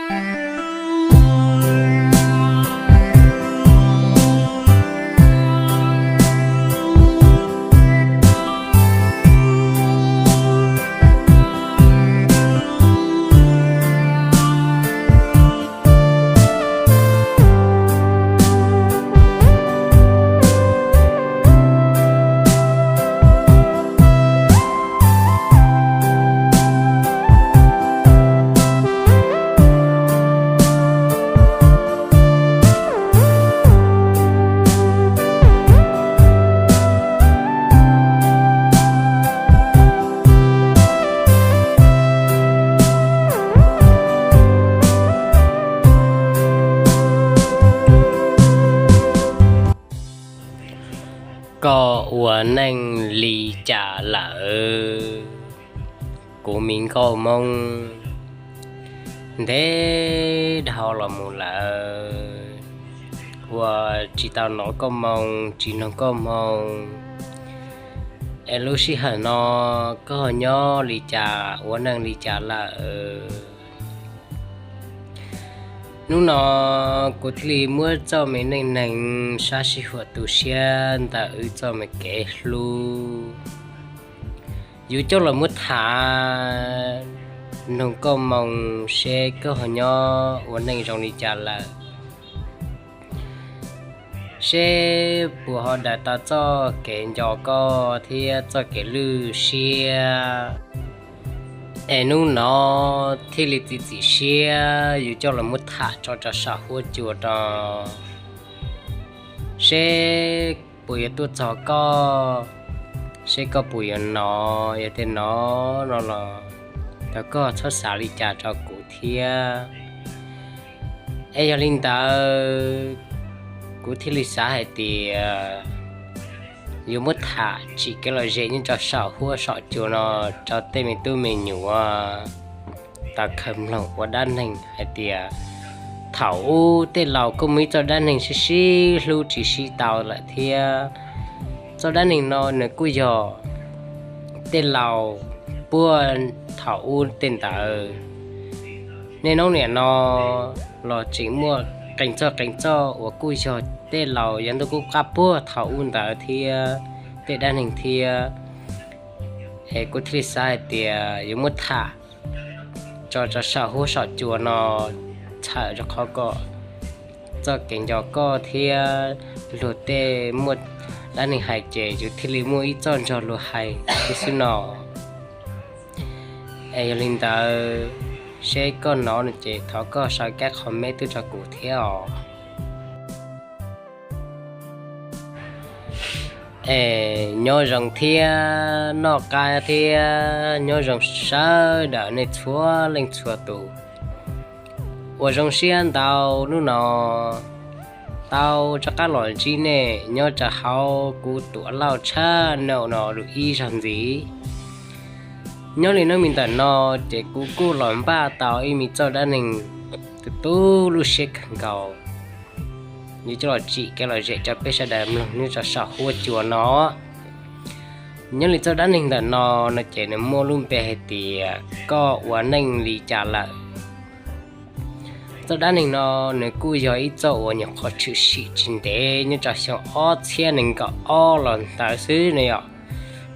Koj ua neej li cas lawm? Kuv me nkauj Hmoob, ntev dhau los mus lawm uas tsis tau hnov koj moo, tsis mloog koj moo. Es lub sij hawm no koj ho nyob li cas, ua neej li cas lawm? Hnub no kuv thiaj li muab txoj me neej neeg sab sij huam tu siab ntawm wb txoj me kev hlub yuav coj los muab tham, mloog koj moo seb koj ho nyob ua neej zoo li cas lawm, seb puas ho daws tau txoj kev nco koj thiab txoj kev lwj siab. Es hnub no thiaj li txiav txim siab yuav coj los muab tham tso rau saum huab cua no, seb puas yuav tuaj txog koj, seb koj puas yuav hnov. Yog tias hnov no los thov koj txhob xav li cas rau kuv thiab. Es yog li ntawd, kuv thiaj li xav hais tias yuav muab tham tsim kev lom zem nyob rau saum huab saum cua no rau tej me tub me nyuam tau khaws mloog ua dab neeg hais tias thaum ub tej laus kuj muaj ib txoj dab neeg sib sib hlub tsis sib tau lawm thiab. Txoj dab neeg no nws kuj yog tej laus puag thaum ub tej ntawd. Niaj hnub niam no los tseem muaj qee txoj qee txoj uas kuj yog tej laus yav ntuj qub qab puag thaum ub ntawd thiab, tej dab neeg thiab. Es kuv thiaj li xav hais tias yuav muab tham tso rau saum huab saum cua no, txhawm rau qhov kom txoj kev nco koj thiab luag tej muaj dab neeg hais ces yus thiaj li muaj ib txoj nrog luag hais thiab xwb no. Es yog li ntawd, seb koj hnov no ces thov koj sau kab qhov meb tuaj rau kuv thiab os. Es nyob zoo thiab noj qab thiab nyob zoo sawv daws nej txhua leej txhua tus uas zoo siab ntau hnub no tau rov qab los ntsib nej nyob rau hauv kuv Tuam Lauj tshaj no no lus ib zaug ntxiv. Nyob li hnub me ntawm no ces kuv kuj los npaj tau ib me txoj dab neeg tu tu lub siab kawg nkaus, yuav coj los tsim kev lom zem rau peb sawv daws mloog nyob rau saum huab cua no. Nyob li txoj dab neeg ntawm no no ces nws muaj lub npe hais tias koj ua neej li cas lawm. Txoj dab neeg no nws kuj yog ib txoj uas nyuam qhuav tshwm sim tsis ntev nyob rau xyoo ob txhiab nees nkaum ob los ntawd xwb ne yom.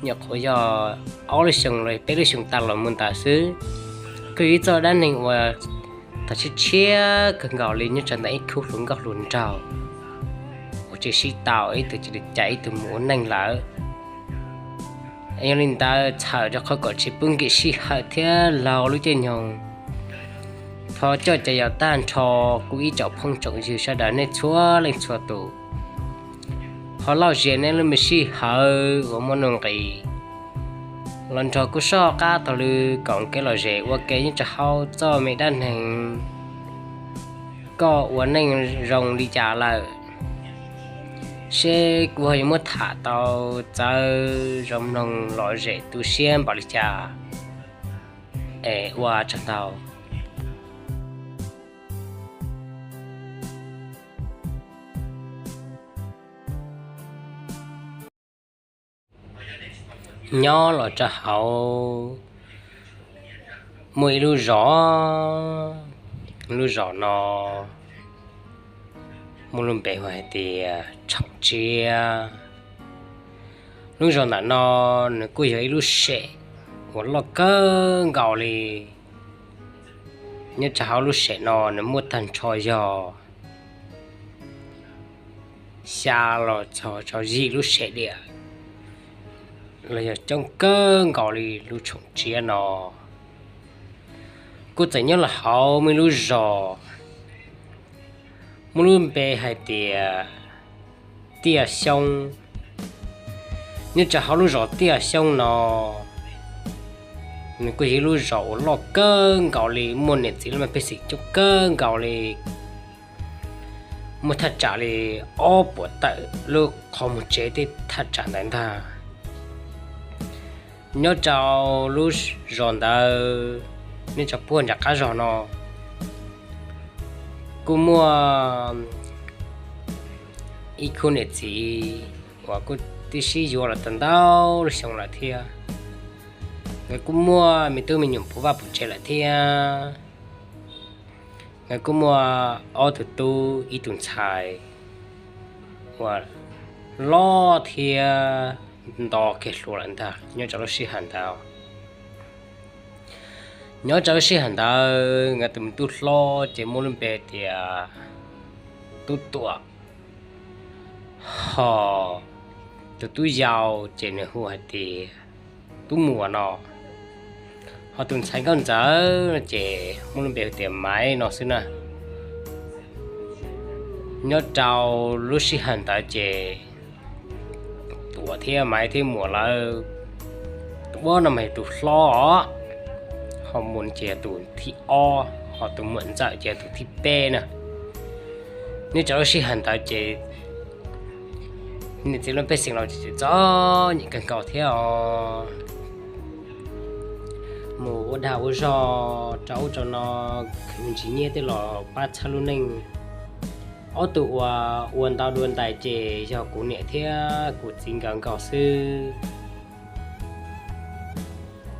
Nyuam qhuav yog ob lub xyoo los peb lub xyoo tas los mus ntawd xwb. Kuj yog ib txoj dab neeg uas tau tshiab tshiab kawg nkaus li nyob rau ntawm ib khub hluas nkauj hluas nraug uas tsis sib tau, ib tug cia li ib tug mus ua neej lawm. Yog li ntawd txhawm rau qhov kom tsis pub nkim sij hawm thiab laug lub caij nyoog, thov coj caw yaus tag nrho kuv ib tsoom phooj tsoom ywg sawv daws nej txhua leej txhua tus ho lauj zias nej lub me sij hawm uas muaj nuj nqis los nrog kuv soj qab taug lw koom kev lom zem ua ke nyob rau hauv txoj me dab neeg koj ua neej zoo li cas lawm, seb kuv ho yuav muab tham tau txawv zoo mloog lom zem tu siab npaum li cas. Es ua tsaug ntau. Nyob los rau hauv muaj ib lub zos, Lub zos no muaj lub npe hu hais tias Tshoom Tsiab. Lub zos ntawm no nws kuj yog ib lub sem uas loj kawg nkaus li. Nyob rau hauv lub sem no nws muaj tag nrho yog xya los txog rau yim lub sem diam los yog coob kawg nkaus li lub Tshoom Tsiab no. Kuj txawm nyob los hauv muaj ib lub zos muaj lub npe hais tias Tiaj Xyoob. Nyob rau hauv lub zos Tiaj Xyoob no nws kuj yog ib lub zos uas loj kawg nkaus li, muaj niam txiv laj mej pej xeem coob kawg nkaus li, muaj thaj tsam li ob puas tawm lub qhov muag tsev tej thaj tsam ntawd ntag. Nyob rau lub zos ntawd, nyob rau puag nram qab zos no kuj muaj ib khub niam txiv uas kuj twb sib yuav los tau ntau lub xyoo lawm thiab. Nkawd kuj muaj me tub me nyuam puv vaj puv tsev lawm thiab. Nkawd kuj muaj ob tug tub ib tug ntxhais uas loj thiab nto kiag hluas lawm ntag nyob rau lub sij hawm ntawd. Nyob rau lub sij hawm ntawd nkawd tus me tub hlob ces muaj lub npe tias Tub Tuam, ho tus tub yau ces nws hu hais tias Tub Muas no, ho tus ntxhais nkauj ntxawm ces muaj lub npe hu tias Maiv no xwb na. Nyob rau lub sij hawm ntawd ces Tuam thiab Maiv thiab Muas lawv, tus Muas no mas yog tus hlob os, ho Muas ces yog tus thib ob, ho tus muam ntxawm ces yog tus thib peb na. Nyob rau lub sij hawm ntawd ces niam txiv laj mej pej xeem los txom nyem kawg nkaus thiab os. Mus ua dag ua zog rau ub rau no, khwv me ntsis nyiaj tej los pab txhawb lub neej. Ob tug uas ua ntau dua ntais ces yog kuv niam thiab kuv txiv nkawd nkaus xwb.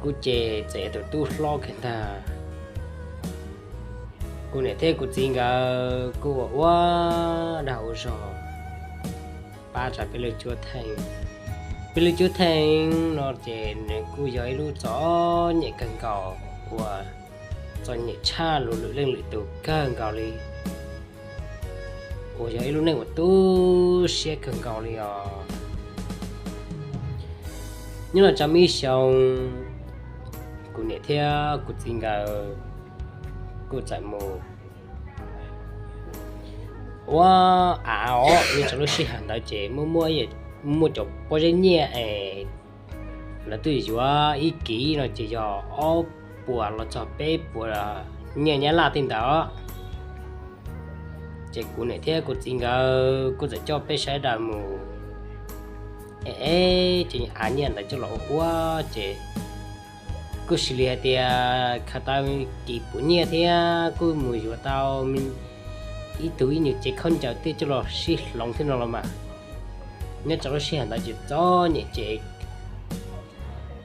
Kuv ces txawm yog tus tub hlob kiag ntag. Kuv niam thiab kuv txiv nkawd kuj ua ua dag ua zog pab rau peb lub cuab theej. Peb lub cuab theej no ces nws kuj yog ib lub txom nyem kawg nkaus uas txom nyem tshaj luag lwm leej lwm tus kawg nkaus li, uas yog ib lub neej uas tu siab kawg nkaus li os. Nyob los tau me ib xyoo, kuv niam thiab kuv txiv nkawd kuj txawm mus ua av os. Nyob rau lub sij hawm ntawd ces muaj muaj cov pob zeb nyiaj es lawv twb yuav ib kiv no ces yog ob puas los txog peb puas nyiaj nyab laj tej ntawd. Ces kuv niam thiab kuv txiv nkawd kuj txawm coj peb sawv daws mus ev ev cov av nyiaj ntawd coj los ua ua ces kuj xws li hais tias khaws tau kiv puas nyiaj thiab kuj mus yuav tau ib tug ib nyuag cev khaub ncaws tej coj los sib hloov thiab no los mas. Nyob rau lub sij hawm ntawd ces txom nyem ces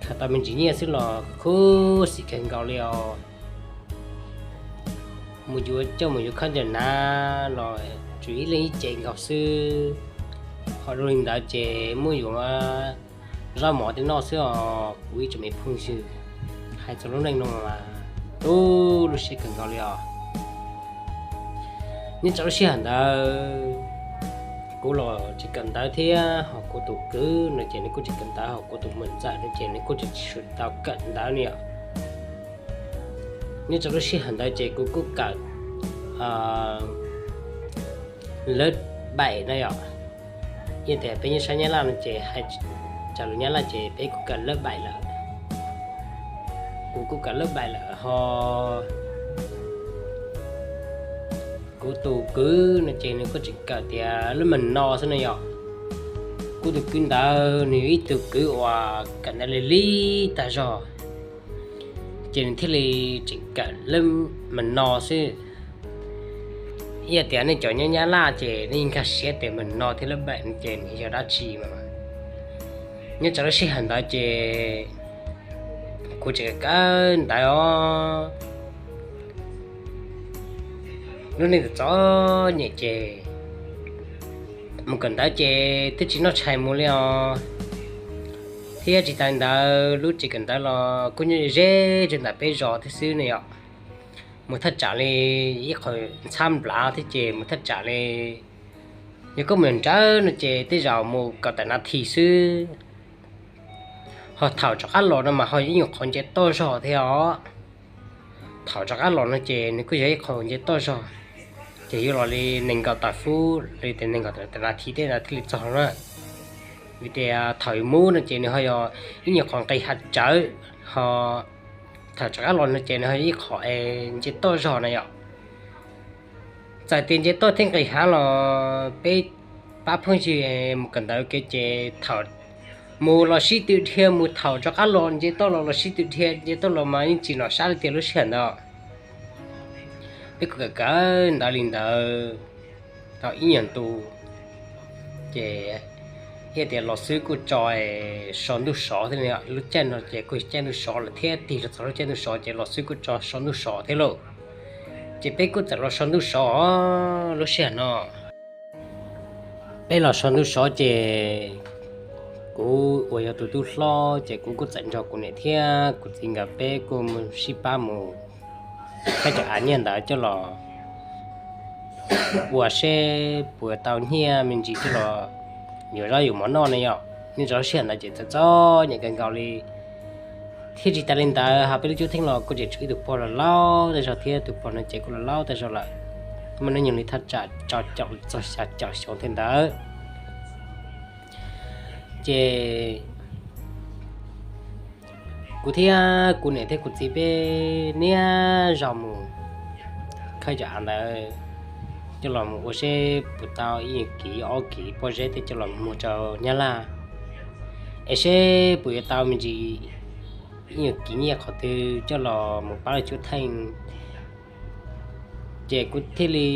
khaws tau me ntsis nyiaj xwb los khuv xim kawg nkaus li os. Mus yuav coj mus yuav khaub ncaws hnav los tsuas ib leeg ib ce nkaus xwb. Ho zoo li ntawd ces muab yuav zaub mov tej noj xwb os kuv ib tsoom me phooj ywg. Hais txog lub neej no mas tu lub siab kawg nkaus li os. Nyob rau lub sij hawm ntawd kuv los tsis kawm ntawv thiab ho kuv tus kwv no ces nws kuj tsis kawm ntawv, ho kuv tus muam ntxawm no ces nws kuj tsis tau kawm ntawv li os. Nyob rau lub sij hawm ntawd ces kuv kuj kawm lab baim na yom. Yog tias peb nyob sab Nyab Laj no ces hais raws lus Nyab Laj ces peb kuj kawm lab baim lawm. Kuv kuj kawm lab baim lawm ho kuv tus kwv no ces nws kuj tseem kawm tias lab mam no xwb na yom. Kuv tus kwv ntawd nws yog ib tug kwv uas kawm ntawv li lig tag zog, ces nws thiaj li tseem kawm lab mam no xwb. Yog tias nej cov nyob Nyab Laj ces nej nkag siab tias mam no thiab lab baim ces nws yog dab tsi mas. Nyob rau lub sij hawm ntawd ces kuv tseem kawm ntawv os. Lub neej txom nyem ces mus kawm ntawv ces twb tsis noj tshais mus li os. Thiab tsis tas li ntawd lub tsev kawm ntawv los kuj nyob ze ze ntawm peb zos thiab xwb ne yom. Mus thaj tsam li ib qho ntxhab nplav thiab ces mus thaj tsam li, yog koj mus nrawm no ces tej zaum mus kaum tawm nas this xwb. Ho thaum rov qab los no mas ho yog ib nyuag qhov nce toj zog thiab os. Thaum rov qab los no ces nws kuj yog ib qho nce toj zog, ces yuav los li nees nkaum tawm fub li tias nees nkaum tawm nas this tej ntawd thiaj li txog na. Vim tias thaum yus mus no ces nws ho yog ib nyuag qhov nqis hav tsawv, ho thaum rov qab los no ces nws ho yog ib qho es nce toj zog na yom. Txawm tias nce toj thiab nqis hav los peb pab phooj ywg mus kawm ntawv kev ces thaum mus los sib tw dhia, mus thaum rov qab los nce toj los los sib tw dhia, nce toj los mas yeej tsis nom sab li tiag lub sij hawm ntawd. Peb kuj kawm kawm ntawv li ntawd tau ib nyuag ntu, ces thiaj tias los xwb kuj tso so ntuj sov thiab. Lub caij no ces kuj caij ntuj sov lawm thiab, tig los txog lub caij ntuj sov ces los xwb kuj tso so ntuj sov thiab lauj. Ces peb kuj txawm los so ntuj sov lub sij hawm no. Peb los so ntuj sov ces kuv uas yog tus tub hlob ces kuv kuj txawm nrog kuv niam thiab kuv txiv nkawd peb kuj mus sib pab mus khaib cov av nyiaj ntawd coj los ua seb puas tau nyiaj me ntsis coj los yuav zaub yuav mov noj ne yom. Nyob rau lub sij hawm ntawd ces txom txom nyem kawg nkaus li. Thiab tsis tas li ntawd ho peb lub cuab theej los kuj tseem tshuav ib tug pog los laus tag zog thiab, tus pog no ces kuj los laus tag zog lawm, muaj hnub nyoog li thaj tsam rau caum txog xya caum xyoo tej ntawd. Ces kuv thiab kuv niam thiab kuv txiv peb niaj zaus mus khaib cov av ntawd coj los mus ua seb puas tau ib nyuag kiv ob kiv pob zeb tej coj los muag rau Nyab Laj, es seb puas yuav tau me ntsis ib nyuag kiv nyiaj qhov twg coj los mus pab lub cuab theej. Ces kuv thiaj li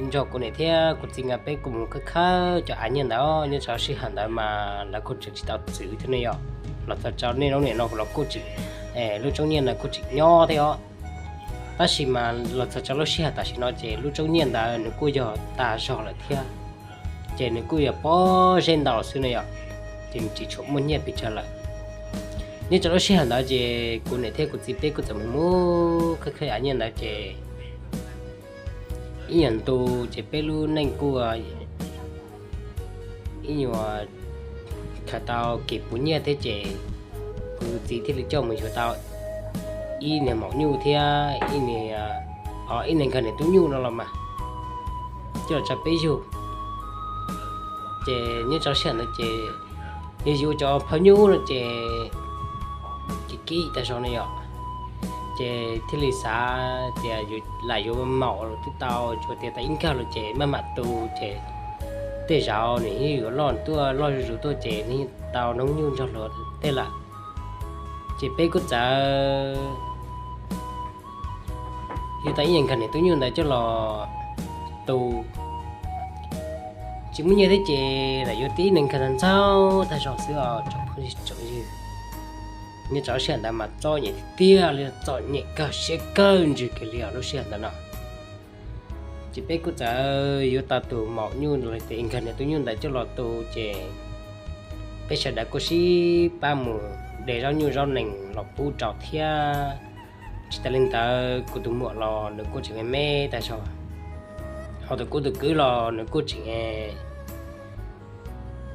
nrog kuv niam thiab kuv txiv nkawd peb kuj mus khaib khaib cov av nyiaj ntawd. Nyob rau sij hawm ntawd mas lawv kuj tseem tsis tau txwv thiab ne yom. Los txog rau niaj hnub niam no los kuj tseem, lub tsob nyiaj ntawd kuj tseem nyob thiab os. Tab sis mas los txog rau lub sij hawm tam sim no ces lub tsob nyiaj ntawd nws kuj yog tag zog lawm thiab, ces nws kuj yog pob zeb ntau xwb ne yom, ces nws tsis tshua muaj nyiaj pes tsawg lawm. Nyob rau lub sij hawm ntawd ces kuv niam thiab kuv txiv peb kuj txawm mus mus khaib khaib av nyiaj ntawd ces ib nyuag ntu ces peb lub neej kuj ib nyuag khaws tau kev puv nyiaj thiab ces kuv txiv thiaj li coj mus yuav tau ib niag maum nyuj thiab ib niag, ib niag nkawg niam tub nyuj no los mas coj los tso peb yug. Ces nyob rau sij hawm ntawd ces yus yuav cov phaj nyuj no ces kim kim tag zog ne yom. Ces thiaj li xav tias lam yuav maum los twb tau, tsuas tias tau ib nkawg los ces maj mam tu ces tej zaum nws yeej yuav loj tuaj loj zuj zus tuaj ces nws yeej tau noob nyuj nrog luag tej lawm. Ces peb kuj txawm yuav tau ib nyuag nkawg niam tub nyuj ntawd coj los tu. Tsis muaj nyiaj thiab ces lam yuav tib neeg nkawg ntxaug tag zog xwb os tsoom phooj ywg tsoom ywg. Nyob rau lub sij hawm ntawd mas txom nyem tiag tiag li, txom nyem kawg siab kawg ntsws kiag li os lub sij hawm ntawd no. Ces peb kuj txawm yuav tau tus maum nyuj los tias nkawg niam tub nyuj ntawd coj los tu ces peb sawv daws kuj sib pab mus de zaub nyuj zaub nees los pub rau thiab. Tsis tas li ntawd kuv tus muam los nws kuj tseem me me tag zog, ho tus kuv tus kwv los nws kuj tseem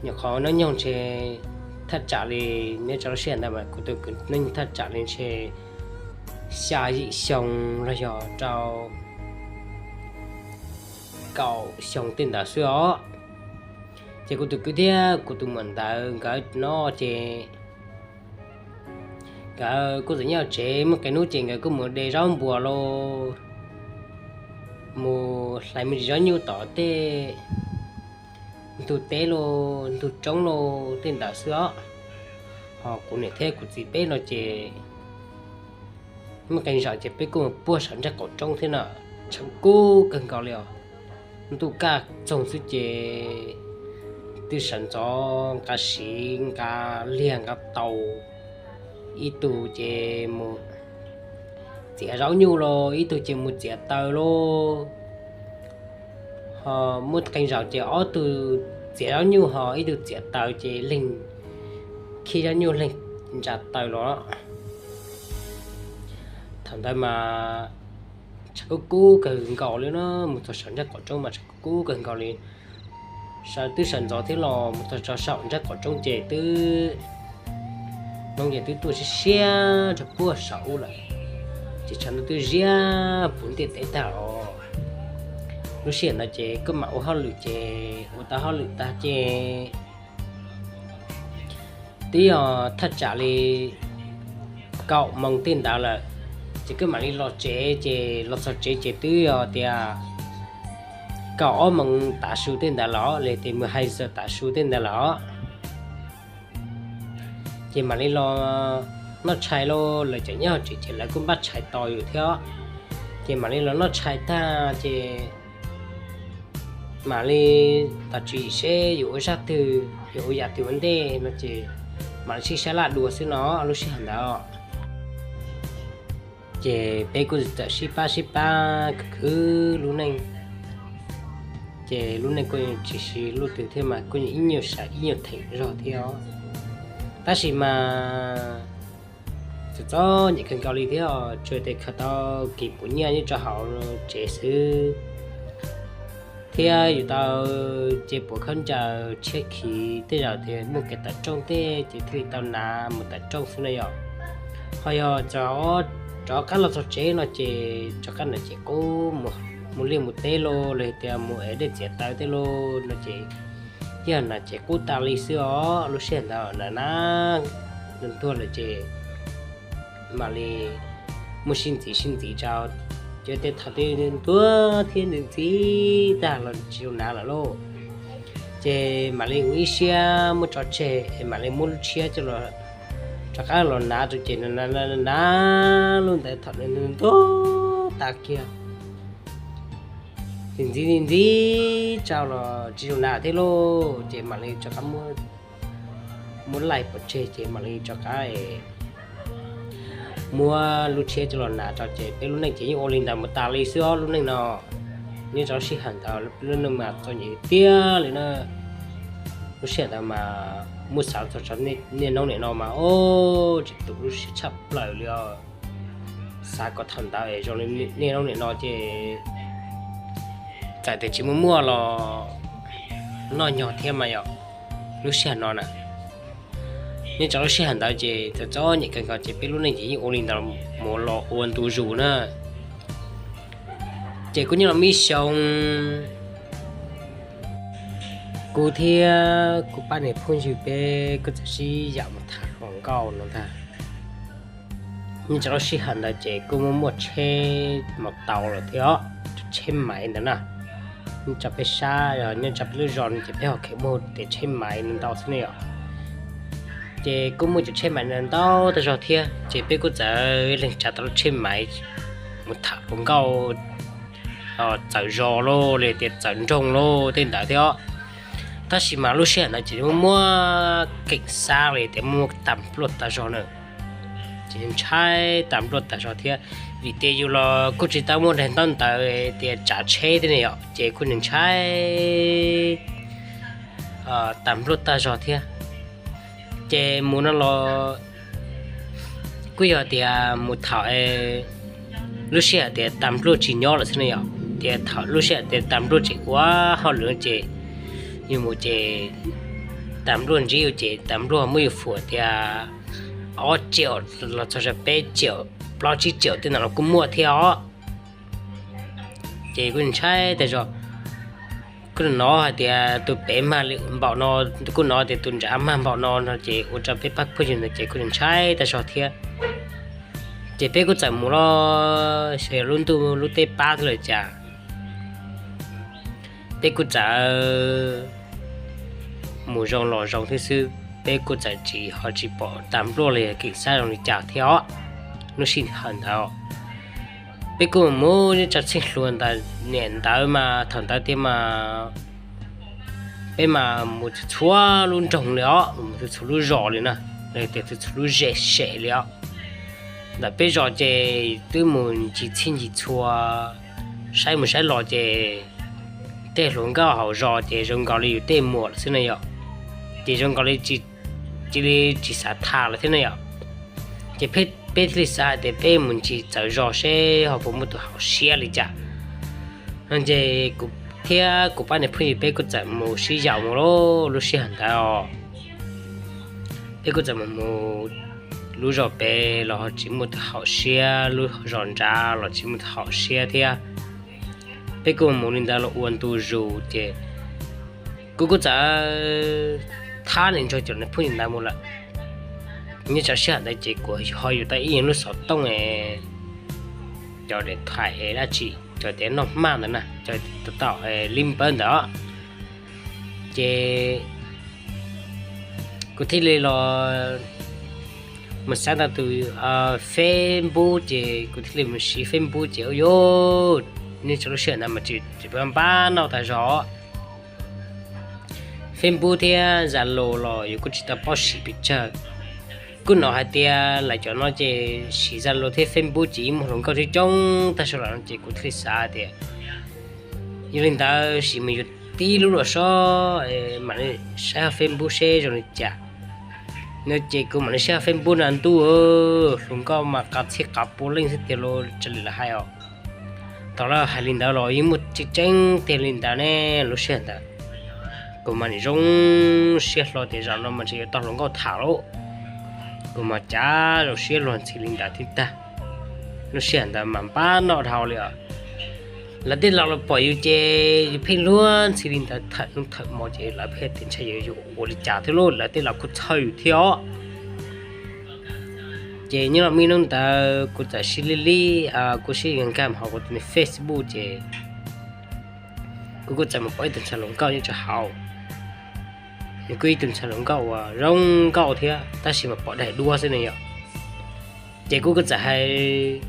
nyuam qhuav hnub nyoog ntshe thaj tsam li, nyob rau lub sij hawm ntawd mas kuv tus kwv hnub nyoog thaj tsam li ntshe xya yim xyoo los yog rau kaum xyoo tej ntawd xwb os. Ces kuv tus kwv thiab kuv tus muam ntawd nkawd no ces nkawd kuj txawm nyob tsev, muaj qee hnub ces nkawd kuj mus de zaub npuas los mus hlais me ntsis zaub nyuj tom tej ntug teb los ntug roob los tej ntawd xwb os. Ho kuv niam thiab kuv txiv peb no ces muaj qee zaum ces peb kuj mus puag saum nraub qaum roob thiab no, tshav kub kawg nkaus li os. Ntuj kaj txoog xwb ces twb sawv ntxov nqa siv nqa liag nqa tau, ib tug ces mus txiav zaub nyuj los ib tug ces mus txiav taws los, Muaj qee zaus ces ob tug txiav zaub nyuj ho ib tug txiav taws ces leeg khib zaub nyuj leeg ntsa taws los. Thaum ntawd mas tshav kub kub kawg nkaus li no, mus txog saum nraub qaum roob mas tshav kub kub kawg nkaus li. Sawv twb sawv ntxov thiab los mus txog saum nraub qaum roob ces twb, hnub ces twb tuaj siab siab rau puag saum ub lawm, ces tshav ntuj twb ziab puv ntiaj teb tag os. Lub sij hawm ntawd ces kuj mam ua hauj lwm ces ua tau hauj lwm tag ces twb yog thaj tsam li kaum moos tej ntawd lawm, ces kuj mam li los tsev, ces los txog tsev ces twb yog tias kaum ob moos tav su tej ntawd los, los tias mus hais xaws tav su tej ntawd los. Ces mam li los noj tshais lauj, lawv cov nyob hauv tsev ces lawv kuj npaj tshais tos yus thiab. Ces mam li los noj tshais tag ces mam li tos tswv yim seb yuav ua zaj twg, yuav ua yam twg ua ntej no ces mam li sib sab laj dua xwb no lub sij hawm ntawd. Ces peb kuj txawm sib pab sib pab khwv khwv lub neej. Ces lub neej kuj tsis siv luaj twg thiab mas kuj ib nyuag sam ib nyuag theem zog thiab os. Tab sis mas txom txom nyem kawg nkaus li thiab, tsuas tias khaws tau kis puas nyiaj nyob rau hauv tsev xwb, thiab yus tau ces puas khaub ncaws tshiab khiv, tej zaum tias muaj kev tawm rooj tej ces thiaj li tau hnav mus tawm rooj xwb na yom. Ho yog rov qab los txog tsev no ces rov qab hnav cev qub mus liaj mus teb lauj, los tias mus ev dej txiav taws tej lauj no ces yeej hnav cev qub tas li xwb os. Lub sij hawm ntawd hnav hnav ntuag lawm ces mam li muaj sib ntxiv sib ntxiv rau, ces tej thaum twb ntuag thiab ntxiv ntxiv tag los tsis zoo hnav lawm lauj. Ces mam li ua ib siab muab tso tseg es mam li muab lub tshiab coj los rov qab los hnav rau ces hnav hnav lub ntawd thaum ntuag tas kiag ntxiv ntxiv ntxiv rau los tsis zoo hnav thiab lauj, ces mam li rov qab muab laij pov tseg ces mam li rov qab muab lub tshiab coj los hnav rau ces peb lub neej ces yeej ua li ntawd mus tas li xwb os. Lub neej no nyob rau lub sij hawm ntawd lub neej mas txom nyem tiag li na. Lub sij hawm ntawd mas muab xav txog niaj hnub niam no mas o, tsis tus lub siab tshaj plaws li os. Xav kom thaum ntawd es zoo li niaj hnub niam no ces txawm tias tsis muaj muaj los noj nyog thiab mas yom. Lub sij hawm no na, nyob rau lub sij hawm ntawd ces txom txom nyem kawg nkaus ces peb lub neej ces yeej ua li ntawd mus los ua ntu zus na. Ces kuj nyob los muaj ib xyoo kuv thiab kuv pab niag phooj ywg peb kuj txawm sib yaum mus tham hluas nkauj no ntag. Nyob rau lub sij hawm ntawd ces kuj muaj muaj tsheb maus taus lawm thiab, tsheb maiv ntawd na. Nyob rau peb sab, nyob rau peb lub zos no ces peb ho kheev muaj tias tsheb maiv no ntau xwb ne yom. Ces kuj muaj cov tsheb maiv ntau ntau tag zog thiab ces peb kuj txawm leeg tsav tau lub tsheb maiv mus tham hluas nkauj txawv zos lauj, los tias txawv nroog lauj tej ntawd thiab. Tab sis mas lub sij hawm ntawd ces muaj muaj keem xab los tias muaj muaj tas npluaj tas zog na. Ces ntshai tas npluaj tas zog thiab, vim tias yus los kuj tsis tau muaj daim ntaub ntawv tias tsav tsheb thiab ne yom, ces kuj ntshai tas npluaj tas zog thiab. Ces mus no los kuj yog tias mus thaum lub sij hawm tias tas npluaj tsis nyob lawm xwb ne yom, tias thaum lub sij hawm tias tas npluaj tseem ua hauj lwm ces yus mus ces tas npluaj ntsib yus ces tas npluaj muab yus fuam tias ob tsiaum los txog peb tsiaum plaub tsib tsiaum tej no los kuj muaj thiab os. Ces kuj ntshai tas zog, kuj hnov hais tias tus pem mag li npaum no, kuj hnov tias tus nrad mag npaum no no ces ua rau peb pab phooj ywg ntawd ces kuj ntshai tas zog thiab. Ces peb kuj txawm mus los xyov lub ntuj lub teb pab thiab lawm cas, peb kuj txawm mus zoo los zoo thiab xwb, peb kuj txawm tsis ho tsis pom tas npluaj los yog keem xab zoo li cas thiab os. Lub sij hawm ntawd peb kuj mus nyob rau txheej hluas ntawd, niam ntawd mas thaum ntawd tiag mas peb mas mus txhua txhua lub nroog li os, mus txhua txhua lub zos li na, los tias txhua txhua lub zes sem li os. Ntawm peb zos ces twb mus ncig txhij ncig txhua, saib mus saib los ces tej hluas nkauj hauv zos ces zoo nkaus li yus tej muam lawm xwb na yom, ces zoo nkaus li cia li tsis xav tham lawm thiab na yom. Ces peb thiaj li xav hais tias peb mus ncig txawv zos seb ho puas muaj tus haum siab li cas. No ces kuv thiab kuv pab niag phooj ywg peb kuj txawm mus sib yaum mus lub sij hawm ntawd os. Peb kuj txawm mus mus lub zos pem los ho tsis muaj tus haum siab, lub zos nrad los tsis muaj tus haum siab thiab. Peb kuj mus li ntawd los ua ntu zus ces kuv kuj txawm thab niag ntsuag cov niag phooj ywg ntawd mus lawm. Nyob tsam sij hawm ntawd ces kuv ho yuav tau ib lub xov tooj, cov daim thaim dab tsi, cov tias noj hmaj ntawd na, cov tau li npawb ntawd. Ces kuv thiaj li los mus xav tau tus Facebook ces kuv thiaj li mus siv Facebook ces ua yuav, nyob tsam lub sij hawm ntawd mas tsis npaj npaj noj tas zog. Facebook thiab Zalo los yus kuj tsis tau paub siv pes tsawg. Kuj hnov hais tias lawv cov no ces siv Zalo thiab Facebook ces yeej muaj hluas nkauj coob coob tag saud lawm no ces kuv thiaj li xav tias yog li ntawd sim mus yuav tib lub los sob mam li saib Facebook seb zoo li cas. No ces kuv mam li saib Facebook na ntuj, hluas nkauj mas qab txhij qab pua leej xwb tiag los raws li lawv hais os. Thaum lawv hais li ntawd los yeej muaj tseeb tseeb tiag li ntawd ne. Lub sij hawm ntawd kuv mas nim zoo siab hlo tias zaum no mas ntshe yuav tau hluas nkauj tham lauj. Kuv mas cav zoo siab luag ntxhi li ntawd thiab tag. Lub sij hawm ntawd mas npaj noj dhau li os. Lawv tej laus los pom yus ces yus pheej luag ntxhi li ntawd, thawm hnub thawm hmo ces lawv pheej tias ntshai yus yuav ua li cas thiab lauj, lawv tej laus kuj txhawj yus thiab os. Ces nyob los muaj ib hnub ntawd kuv txawm sib li li, kuv sib nkag hauv kuv tus Facebook ces kuv kuj txawm mus pom ib tug ntxhais hluas nkauj nyob rau hauv. Nws kuj ib tug ntxhais hluas nkauj uas zoo nkauj thiab tab sis mas pom daim duab xwb ne yom. Ces kuv kuj txawm hais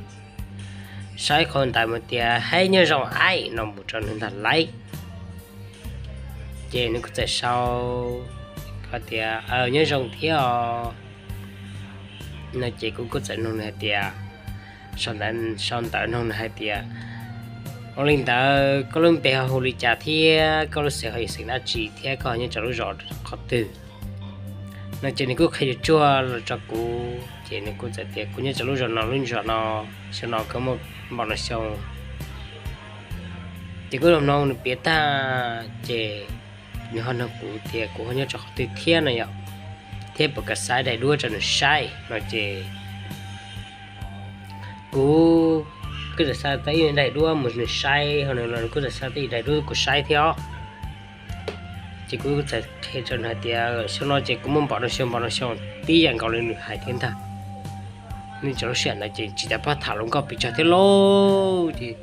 saib qhov ntawd mus tias hais nyob zoo aim no mus rau nws ntag lauj. Ces nws kuj txawm sau tias nyob zoo thiab os. No ces kuv kuj txawm nug nws hais tias, sau ntawv nug nws hais tias ua li ntawd koj lub npe ho hu li cas thiab koj lub xeem ho yog xeem dab tsi thiab koj nyob rau lub zos qhov twg? No ces nws kuj qhia tsuag tsuag los rau kuv ces nws kuj txawm tias kuv nyob rau lub zos no lub zos no, xyoo no kuj muaj npaum no xyoo. Ces kuv los mloog nws piav tag ces nws ho nug kuv tias kuv ho nyob rau qhov twg thiab no yom, thiab puas kam xa daim duab rau nws saib no ces kuv kuj txawm xa tau ib daim duab mus nws saib, ho nws los kuj txawm xa tau ib daim duab kuv saib thiab os. Ces kuv txawm qhia rau nws hais tias xyoo no ces kuv muaj npaum no xyoo npaum no xyoo tib yam nkaus li nws hais thiab ntag. Nws rau lub sij hawm ntawd ces tsis tau pab tham hluas nkauj pes tsawg thiab lauj, ces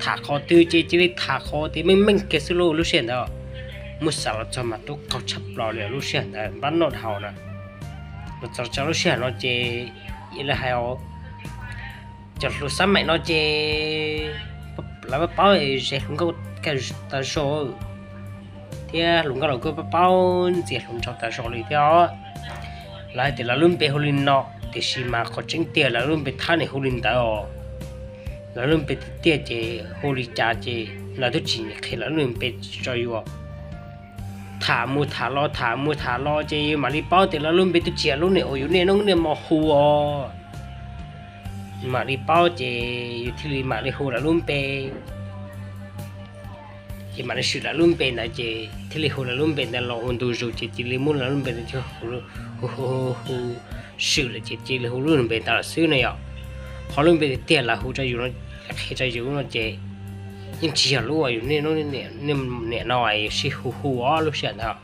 tham qhov twg ces cia li tham qhov tias meej meej kiag xwb lauj. Lub sij hawm ntawd muab xav los txog mas tub qaug tshaj plaws li lub sij hawm ntawd npaj noj dhau na. Los txog rau lub sij hawm no ces yog li hais os, cov hluas xab maim no ces lawv paub paub ze hluas nkauj tas zog thiab hluas nkauj los kuj paub paub ntxias hluas nraug tas zog li thiab os. Lawv hais tias lawv lub npe hu li no, tiam sis mas qhov tseeb tiag lawv lub npe thab niam hu li ntawd os. Lawv lub npe tiag tiag ces hu li cas ces lawv twb tsis qhia lawv lub npe rau yus. Tham mus tham los tham mus tham los ces yus mam li paub tias lawv lub npe twb tsis yog lub niag uas yus niaj hnub niaj hmo hu os. Mam li paub ces yus thiaj li mam li hu lawv lub npe. Ces mam li swm lawv lub npe ntawd ces thiaj li hu lawv lub npe ntawd los ua ntu zus ces cia li muab lawv lub npe ntawd hu, hu, hu, hu, swm lawm ces cia li hu lub npe ntawd lawm xwb na yom. Qhov lub npe tiag tiag lawv hu rau yus, qhia rau yus no ces yeej tsis yog lub uas yus niaj hnub niam no sib hu hu os lub sij hawm ntawd.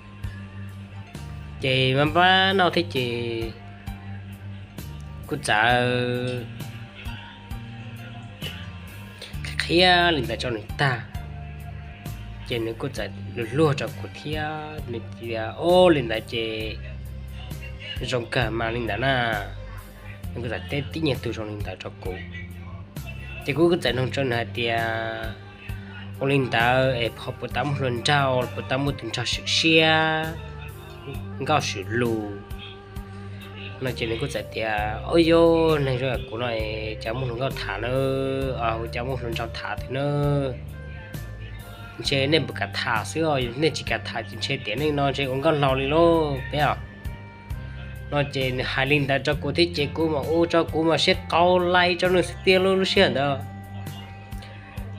Ces npaj npaj noj thiab ces kuj txawm qhia li ntawd rau nws tag, ces nws kuj txawm luag luag rau kuv thiab nws tias, Ob, li ntawd ces zoo kawg mas li ntawd na. Nws kuj txawm teb tib nyuag tus zoo li ntawd rau kuv, ces kuv kuj txawm nug rau nws hais tias, Ua li ntawd es ho puas tau muaj hluas nraug, puas tau muaj tus nraug swm siab, nkauj swm lus? No ces nws kuj txawm tias, Ob, yog neeg zoo li kuv no es cas muaj hluas nkauj tham na, cas muaj hluas nraug tham tiag na? Ntshe nej puas kam tham xwb os, nej tsis kam tham ces ntshe tiam neej no ntshe ua nkauj laus li lauj peb os. No ces nws hais li ntawd rau kuv thiab ces kuv mas ua rau kuv mas siab qau lais rau nws xwb tiag lauj lub sij hawm ntawd.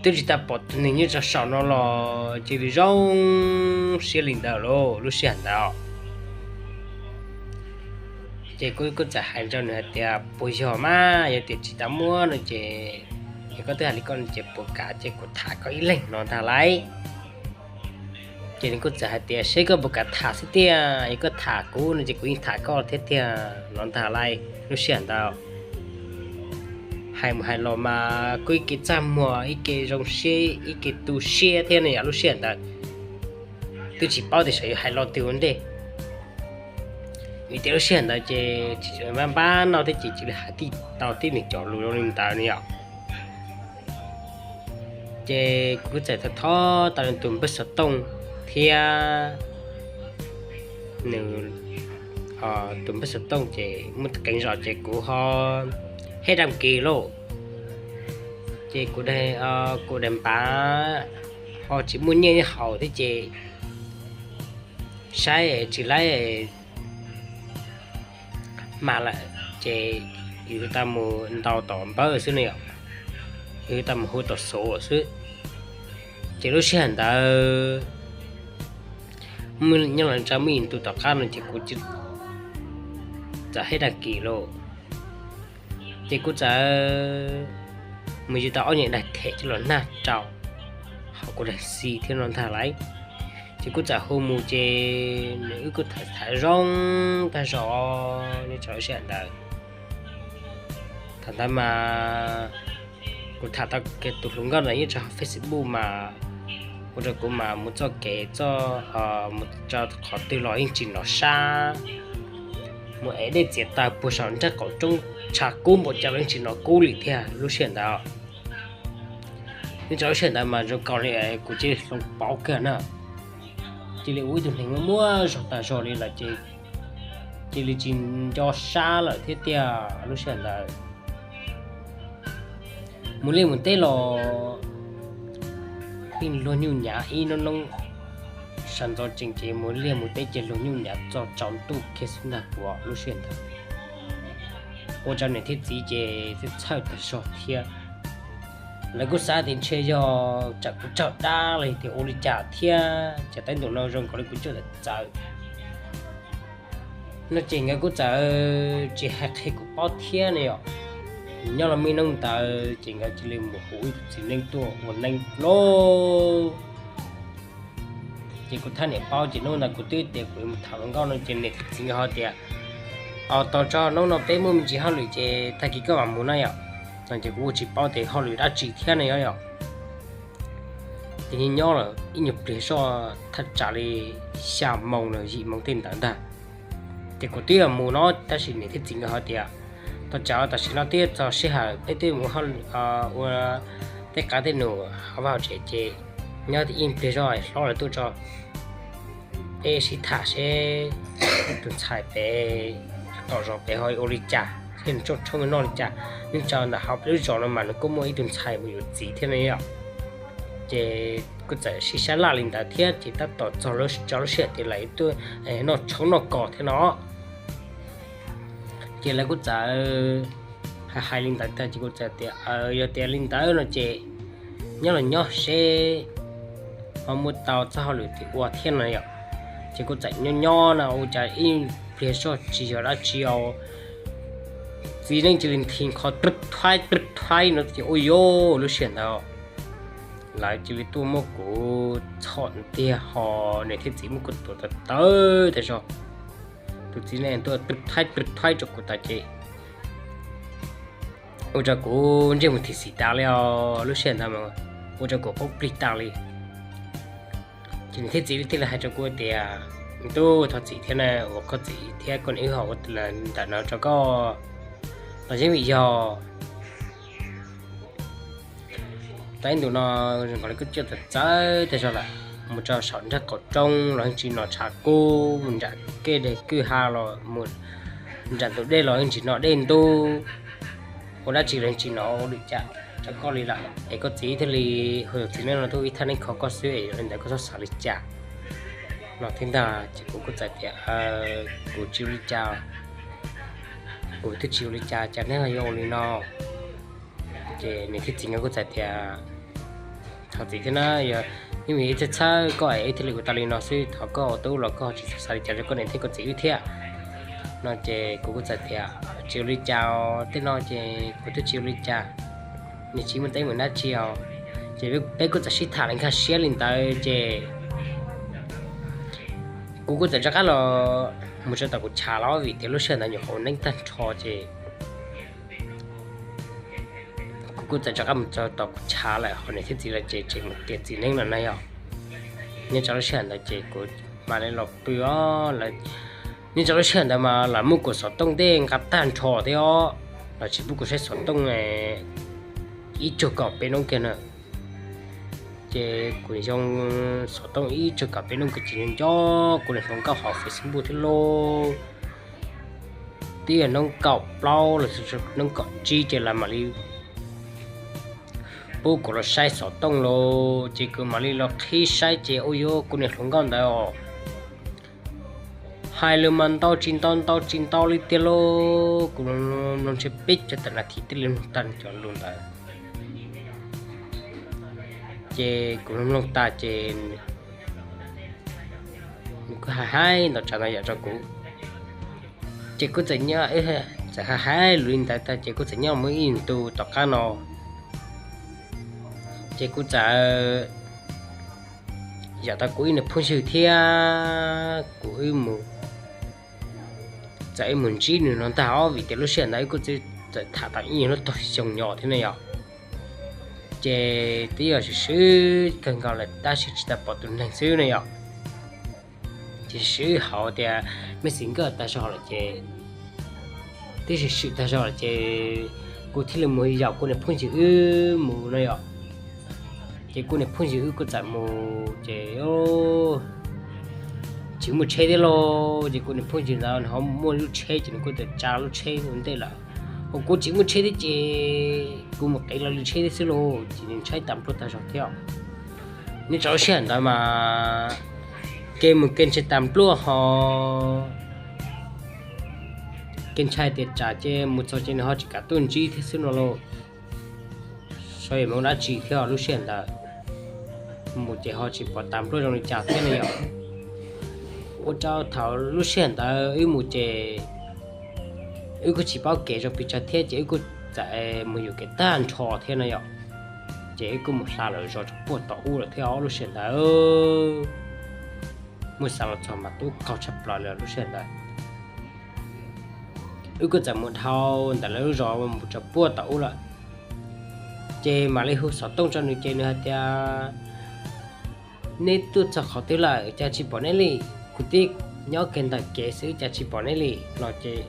Twb tsis tau pom tus neeg nyob rau saum no los cia li zoo siab li ntawd lauj lub sij hawm ntawd. Ces kuv kuj txawm hais rau nws hais tias puas yog mas yog tias tsis tau muab no ces, es koj twb hais li koj no ces puas kam ces kuv tham koj ib leeg no ntag lauj. Ces nws kuj txawm hais tias seb koj puas kam tham xwb tiag, yog koj tham kuv no ces kuv yeej tham koj thiab tiag no ntag lauj lub sij hawm ntawd. Hais mus hais los mas kuj ib ke txaj muag ib ke zoo siab ib ke tu siab thiab ne yom lub sij hawm ntawd. Twb tsis paub tias sav yuav hais los twg ua ntej, vim tias lub sij hawm ntawd ces tsis npab npab no thiab ces cia li hais tau tib neeg cov lus zoo li ntawd ne yom. Ces kuv kuj txawm thov thov tau nws tus npawb xov tooj thiab nws tus npawb xov tooj ces muaj qee zaus ces kuv ho hej dam kis lauj. Ces kuv, kuv daim npav ho tsis muaj nyiaj nyob hauv thiab ces saib tsis laib mas lawm ces yus tau mus ntaus tom npawb xwb ne yom, yus tau mus hu tom xov xwb. Ces lub sij hawm ntawd nyob los tsa muaj ib ntu tom qab no ces kuv txawm hej dam kis lauj. Ces kuv txawm mus yuav tau ob nyuag daim them coj los nag rau hauv kuv daim xim thiab no ntag lauj. Ces kuv txawm hu mus ces nws wb kuj tham tham zoo tag zog nyob rau lub sij hawm ntawd. Thaum ntawd mas kuv tham tau kiag tus hluas nkauj ntawd nyob rau hauv Facebook mas ua rau kuv mas mus txoj kev txoj, mus rau qhov twg los yeej tsis hnov sab, mus ev dej txiav taws puag saum nraub qaum roob tshav kub npaum cas los yeej tsis hnov kub li thiab lub sij hawm ntawd. Nyob rau lub sij hawm ntawd mas zoo nkaus li kuv cia li hloov pauv kiag na, cia li ua ib tug neeg muaj zog tas zog li lawm ces cia li tsis nco sab lawm thiab tiag lub sij hawm ntawd. Mus liaj mus teb los yeej luag nyuj nyav ib hnub hnub, sawv ntxov tsees ces mus liaj mus teb ces luag nyuj nyav txog tsaus ntuj kiag xwb ntag kuv lub sij hawm ntawd. Ua rau niam thiab txiv ces txhawj tag zog thiab. Lawv kuj xav tias ntshe yog tsam kuv tsaug dab los yog tias ua li cas thiab ces tej ntu no zoo nkaus li kuv coj txawv txawv. No ces nkawd kuj txawm tsis hais qhia kuv paub thiab ne yom. Nyob los me hnub ntawd ces nkawd cia li mus hu ib tug txiv neej tuaj ua neeb lauj. Ces kuv thaj niam paub ces hnub ntawd kuv twb tias kuv yuav mus tham hluas nkauj no ces niam thiab txiv nkawd ho tias, Au, tos tso, hnub no peb muaj me ntsis hauj lwm ces tag kis koj mam mus na yom. No ces kuv ua tsis paub tias hauj lwm dab tsi thiab ne yom. Ces nyob nyob lawm ib nyuag pliag zoj thaj tsam li xya moo los yim moo tej ntawd ntag. Ces kuv twb yuav mus no tab sis niam thiab txiv nkawd ho tias, Tos tso, tam sim no twb txog sij hawm peb twb mus ua tej qav tej num hauv vaj hauv tsev ces nyob ib pliag zoj hlob lawv tuaj tso, peb sib tham seb tus ntxhais pem tom zos pem ho ua li cas thiab nws tshoob tshoob noj li cas, nws tso ntawm hauv peb lub zos no mas nws kuj muaj ib tug ntxhais mus yuav txiv thiab ne yom. Ces kuj txawm sib sab laj li ntawd thiab ces tab tom txog rau lub sij hawm tias lawv tuaj noj tshoob noj kos thiab no. Ces lawv kuj txawm hais hais li ntawd tag ces kuv txawm tias, Yog tias li ntawd no ces nyob los nyob seb ho muaj tau txoj hauj lwm twg ua thiab no yom. Ces kuv txawm nyob nyob no ua cas ib pliag zoj tsis yog dab tsi os, txiv neej cia li nthi qho twb thaib twb thaib no ces ua yog lub sij hawm ntawd lawv cia li tuaj muab kuv txhom ntiag ho niam thiab txiv muab kuv tuav tawv tawv tas zog. Tus txiv neej tuaj twb thaib twb thaib rau kuv tas ces ua rau kuv ntsej muag thim xim tas li os lub sij hawm ntawd, ua rau kuv paub plig tas li. Ces niam thiab txiv thiaj li hais rau kuv tias, Tub, thov txim thiab na, uas koj txiv thiab koj niam wb ho ua ntawm no rau koj los yeej vim yog tau ib ntus no zoo nkaus li kuj tsaug txawv txawv tas zog lawm, mus rau saum nraub qaum roob los yeej tsis hnov tshav kub, mus nram kwj deg kwj ha los mus nram tus dej los yeej tsis hnov dej ntub, ua dab tsi los yeej tsis hnov ua li cas. rau koj li lawm es koj txiv thiaj li hu txiv neeb no tuaj ib thaj neeb kho koj xwb es yog li ntawd koj txhob xav li cas no thiab ntag. Ces kuv kuj txawm tias kuv tsis ua li cas, kuv twb tsis ua li cas, cas neb ho yuav ua li no. Ces nws thiab txiv nkawd kuj txawm tias thov txiv thiab na, yog ib me ib txhawj txhawj koj es wb thiaj li ua tau li no xwb, thov koj ua tub los koj tsis txhob xav li cas rau koj niam thiab koj txiv wb thiab no. Ces kuv kuj txawm tias tsis ua li cas, tej no ces kuv twb tsis ua li cas, nws tsis muaj teeb meem dab tsi os. Ces peb kuj txawm sib tham li nkag siab li ntawd ces kuv kuj txawm rov qab los mus tso tom kuv chav los vim tias lub sij hawm ntawd nyuam qhuav ua neeb tag nrho ces kuv kuj txawm rov qab mus tso tom kuv chav lawm, ho niam thiab txiv lawv ces tseem mus tiav txiv neeb lawm na yog. Nyob rau lub sij hawm ntawd ces kuv mam li los pw os, nyob rau lub sij hawm ntawd mas lam muab kuv xov tooj tej nqa tag nrho thiab os, los tsis pub kuv saib xov tooj ib tsug kaum peb hnub kiag na. Ces kuv zoo xov tooj ib tsug kaum peb hnub kiag ces nco kuv niag hluas nkauj hauv Facebook thiab lauj, twb yog hnub kaum plaub los hnub kaum tsib ces lawv mam li pub kuv los saib xov tooj lauj. Ces kuv mam li los qhib saib ces ua yuav kuv niag hluas nkauj ntawd os, hais lus mas ntau tsis ntau ntau tsis ntau li tiag lauj. Kuv mloog ntshe peb caug tawm nas this thiaj li mloog tag cov lus ntawd. Ces kuv mloog mloog tas ces nws kuj hais hais ntau tsav ntau yam rau kuv. Ces kuj txawm nyob, txawm hais hais lus li ntawd tag ces kuj txawm nyob mus ib ntu tom qab no ces kuj txawm yam tau kuv ib niag phooj ywg thiab kuv wb mus, txawm wb mus ntsib nws no ntag os, vim tias lub sij hawm ntawd wb kuj txawm tham tau ib nyuag lub tog xyoo nyob thiab ne yom. Ces twb yog swm swm kawg nkaus lawm tab sis tsis tau pom tus neeg xwb ne yom. Ces swm hauv tias Messenger tag zog lawm ces, twb swm swm tag zog lawm ces kuv thiaj li mus yaum kuv niag phooj ywg wb mus no yom. Ces kuv niag phooj ywg wb kuj txawm mus ces tsis muaj tsheb thiab lauj. Ces kuv niag phooj ywg ntawd nws ho muaj lub tsheb ces nws kuj txawm tsa lub tsheb ua ntej lawm, hos kuv tsis muaj tsheb thiab ces kuv mus qiv los li tsheb thiab xwb lauj. Ces nws ntshai tas npluaj tag zog thiab. Nyob rau lub sij hawm ntawd mas kev mus kev ntshai tas npluaj ho kev ntshai tias tsam ces mus txog ces nws ho tsis kam tuaj ntsib thiab xwb no lauj. Xyov yog mus dab tsi thiab lub sij hawm ntawd, mus ces ho tsis pom tas npluaj zoo li cas thiab ne yom. Ua rau thaum lub sij hawm ntawd wb mus ces wb kuj tsis paub kev zoo pes tsawg thiab ces wb kuj txawm mus yuam kev tag nrho thiab no yom. Ces wb kuj mus hla lawm zos rau puag tom ub lawm thiab os lub sij hawm ntawd. Muaj xav los txog mas tub qaug tshaj plaws li lub sij hawm ntawd. Wb kuj txawm mus dhau ntawm lawv lub zos mus rau puag tom ub lawm. Ces mam li hu xov tooj rau nws ces nws hais tias, neb tuaj txog qhov twg lawm cas tsis pom neb li? Kuv twb nyob kiag ntawm kev xwb cas tsis pom neb li no ces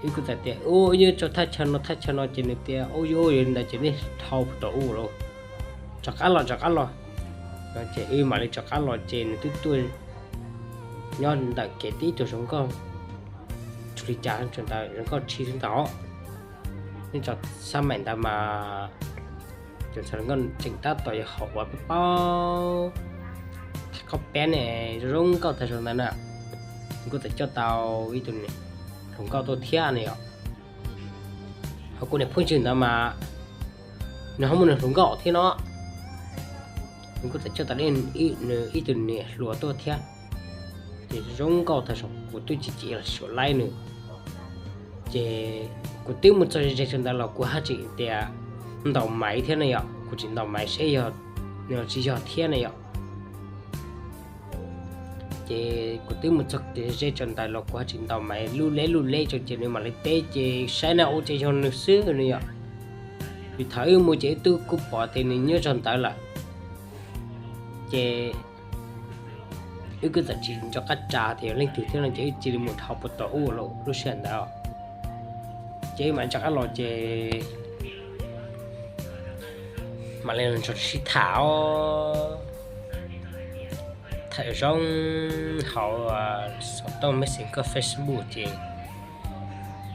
wb kuj txawm tias, ub, wb nyob rau thaj chaw no thaj chaw no ces nws tias, ub, yog li ntawd ces neb dhau puag tom ub lawm, rov qab los rov qab los no ces wb mam li rov qab los ces nws twb tuaj nyob ntawm kev tib tug zoo nkauj, tsis li cas, zoo nkauj tshib xwb ntag. Nyob rau xab maim ntawd mas tus ntxhais hluas nkauj tseem tab tom yog haum uas paub paub thaj khob peb ne, zoo nkauj tag zog ntawd na. Nws kuj txawm coj tau ib tug hluas nkauj tuaj thiab ne yom. Ho kuv niag phooj ywg ntawd mas nws ho muaj nws hluas nkauj thiab no. Nws kuj txawm coj tau nws ib tug niam hluas tuaj thiab. Ces zoo nkauj tag zog, kuv twb tsis cim los suam laib nws. Ces kuv twb mus txog ze ze rau ntawd los kuv haj tseem tias ntaus maiv thiab ne yom, kuv tseem ntaus maiv seb yog nws tsis yog thiab ne yom. Ces kuv twb mus txog ze ze rau ntawd los kuv haj tseem ntaus maiv lub leb lub leb rau ces nws mam li teb ces saib na ua cas yog nws xwb ne yom. Vim thaum wb mus ces wb twb kuj pom tias nws nyob zog ntawd lawm. Ces wb kuj txawm tsis nco qab tsa tias yog leej twg thiab no ces wb cia li mus dhau puag tom ub lawm lub sij hawm ntawd. Ces wb mam rov qab los ces mam li los nrog sib tham os. Tham zoo hauv xov tooj, Messenger, Facebook ces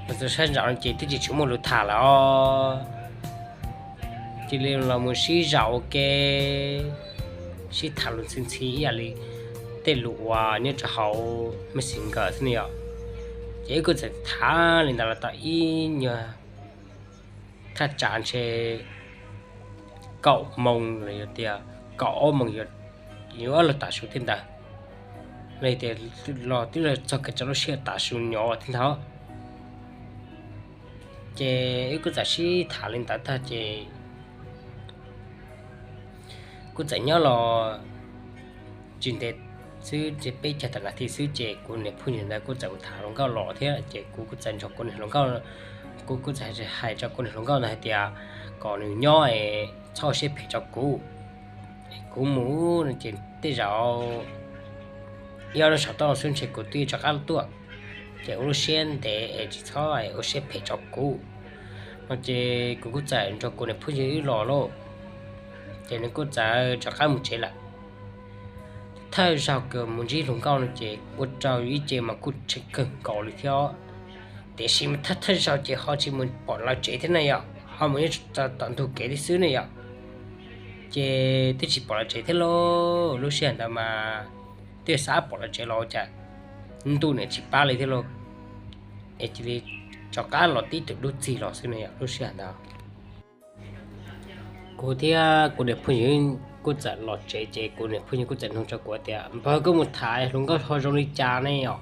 los txog sab nraud no ces twb tsis tshua muaj lus tham lawm os. cia li los mus sib zam ua ke, sib tham lus ntxhi ntxhi ib yam li tej lus uas nyob rau hauv Messenger xwb ne yom. Ces wb kuj txawm tham li ntawd los tau ib nyuag thaj tsam ntshe kaum moos los yog tias kaum ob moos yuav luag tav su thiab ntag, los tias los twb los txog kiag rau lub sij hawm tav su nyob thiab ntag. Ces wb kuj txawm sib tham li ntawd tag ces kuj txawm nyob los tsis ntev xwb, peb caug tawm nas this xwb ces kuv niam phooj ywg ntawd kuj txawm mus tham hluas nkauj los thiab ces kuv kuj txawm nrog kuv niam hluas nkauj, kuv kuj txawm hais rau kuv niam hluas nkauj ntawd hais tias kom nws nyob es txhob ua siab phem rau kuv. Kuv mus no ces tej zaum ib ob hnub saum toj xwb ntshe kuv twb rov qab tuaj, ces ua lub siab ntev es tsis txhob ua siab phem rau kuv. No ces kuv kuj txawm nrog kuv niam phooj ywg wb los lauj, ces nws kuj txawm rov qab mus tsev lawm. Thawj zaug kws mus ntsib hluas nkauj no ces ua rau ib ce mas kuj tshee kawg nkaus li thiab, tiam sis mas thawj thawj zaug ces ho tsis mus pom lawv tsev thiab ne yom, ho mus nyob tom ntug kev thiab xwb ne yom. Ces twb tsis pom lawv tsev thiab lauj, lub sij hawm ntawd mas twb xav pom lawv tsev los cas ntuj niam tsis pab li thiab lauj, es cia li rov qab los tib tug dub txig los xwb ne yom lub sij hawm ntawd. Kuv thiab kuv niam phooj ywg kuj txawm los tsev ces kuv niam phooj ywg kuj txawm nug rau kuv tias, Npawg, koj mus tham hluas nkauj ho zoo li cas ne yom?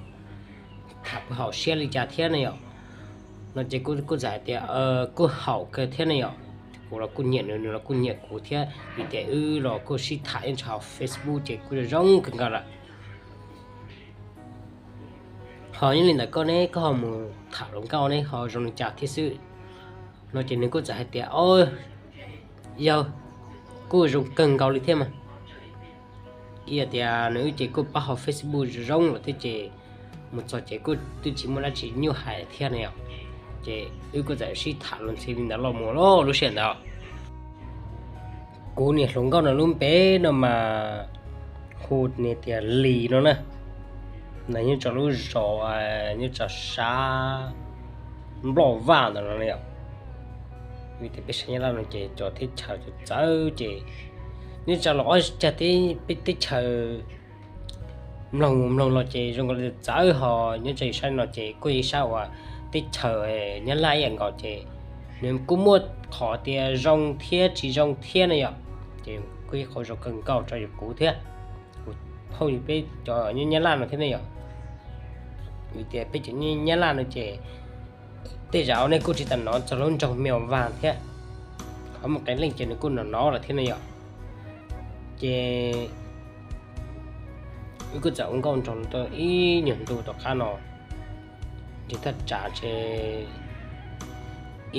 Tham puas haum siab li cas thiab ne yom? No ces kuj txawm hais tias, Kuj haum kawg thiab ne yom. Kuv los kuj nyiam nws, nws los kuj nyiam kuv thiab, vim tias wb los kuj sib tham nyob rau hauv Facebook ces kuj zoo kawg nkaus lawm. Ho nyob li ntawm koj ne, koj ho mus tham hluas nkauj ne ho zoo li cas thiab xwb? No ces nws kuj txawm hais tias, O, yog, kuj zoo kawg nkaus li thiab mas. Ib yam tias nws wb ces kuj pab hauv Facebook zoo zoo lawm thiab ces mus txog ces kuj twb tsis muaj dab tsi nyuaj hais thiab ne yom. Ces wb kuj txawm sib tham los ntxhi li ntawd los mus lub sij hawm ntawd. Kuv niam hluas nkauj no lub npe no mas hu niag tias Lis no na, nws nyob rau lub zos nyob rau sab Nploj Vaj ntawd no yom. Vim tias peb sab Nyab Laj no ces cov teb chaws txawv txawv ces nyob rau los ob cag teb, peb teb chaws mloog mus mloog los ces zoo nkaus li txawv, ho nyob rau ib sab no ces kuj yog ib sab uas teb chaws Nyab Laj ib yam nkaus ces nws kuj muaj qhov tias zoo thiab tsis zoo thiab na yom. Ces kuj ib qho zoo kawg nkaus rau yus kuv thiab kuv phooj ywg peb cov nyob Nyab Laj no thiab ne yom. Vim tias peb cov nyob Nyab Laj no ces tej zaum nej kuj tsis tau hnov txog lub nroog Meo Vaj thiab, ho muaj qee leej ces nws kuj hnov hnov lawm thiab ne yom. Ces wb kuj txawm ua nkauj nraug tau ib nyuag ntu tom qab no, ces thaj tsam ntshe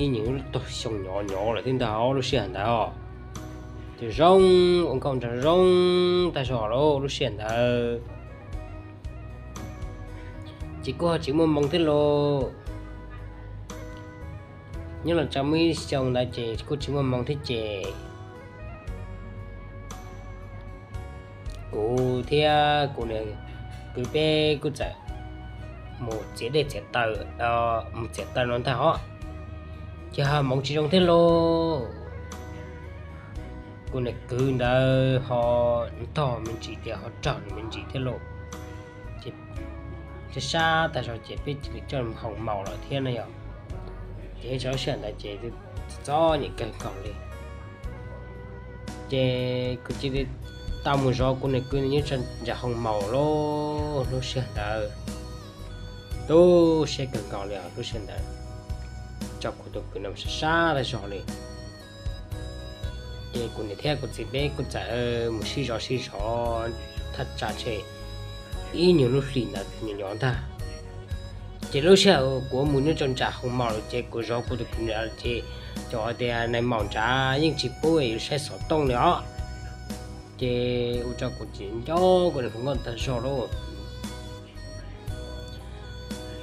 ib nyuag lub tog xyoo nyov nyov lawm thiab ntag lub sij hawm ntawd. Ces zoo, ua nkauj nraug zoo tag zog lawm lub sij hawm ntawd. Ces kuj ho tsis muaj hmoo thiab lauj. Nyob los tau muaj ib xyoo ntawd ces kuj tsis muaj hmoo thiab ces kuv thiab kuv niam kwv peb kuj txawm mus txiav dej txiav taws, mus txiav taws no ntag os. Ces ho hmoov tsis zoo thiab lauj. Kuv niam kwv ntawd ho ntog me ntsis tias ho raug nws me ntsis thiab lauj. Ces sab sab tag zog ces peb cia li coj hoo maus lawm thiab na yom. Ces ib lub sij hawm ntawd ces txom nyem kawg nkaus li. Ces kuv cia li tau mus zov kuv niam kwv nyob rau ntawm hoo maus lauj. Lub sij hawm ntawd tu siab kawg nkaus li os. Lub sij hawm ntawd rau kuv tus kwv no sab sab tag zog li. Ces kuv niam thiab kuv txiv peb kuj txawm mus sib zov sib zov thaj tsam ntshe ib nyuag lub hlis ntawd nyuam nyuam ntag. Ces lub sij hawm kuv mus nyob rau nram hoo maus lawm ces kuv zov kuv tus kwv nrad ces cov tias nais maum nrad yeej tsis pub yus saib xov tooj li os. Ces ua rau kuv tsis nco kuv niam hluas nkauj tag zog lauj.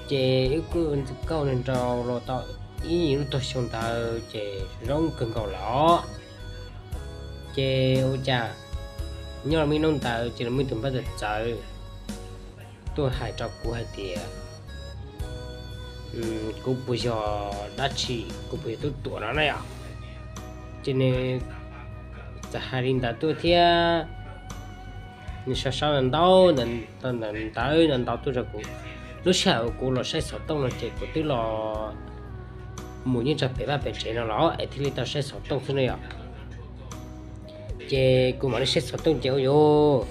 Ces wb kuj ua nkauj nraug los tau ib lub tog xyoo ntawd ces zoo kawg nkaus lawm os. Ces ua cas nyob los muaj ib hnub ntawd ces los muaj ib tug npawb txawv txawv tuaj hais rau kuv hais tias kuv puas yog dab tsi, kuv puas yog tub tuam no na yom. Ces nws txawm hais li ntawd tuaj thiab, nws sau sau ntau ntau ntawv ntau ntau tuaj rau kuv. Lub sij hawm uas kuv los saib xov tooj no ces kuv twb los mus nyob rau pem vaj pem tsev no los es thiaj li tau saib xov tooj xwb no yom. Ces kuv mam li saib xov tooj ces ua yuav,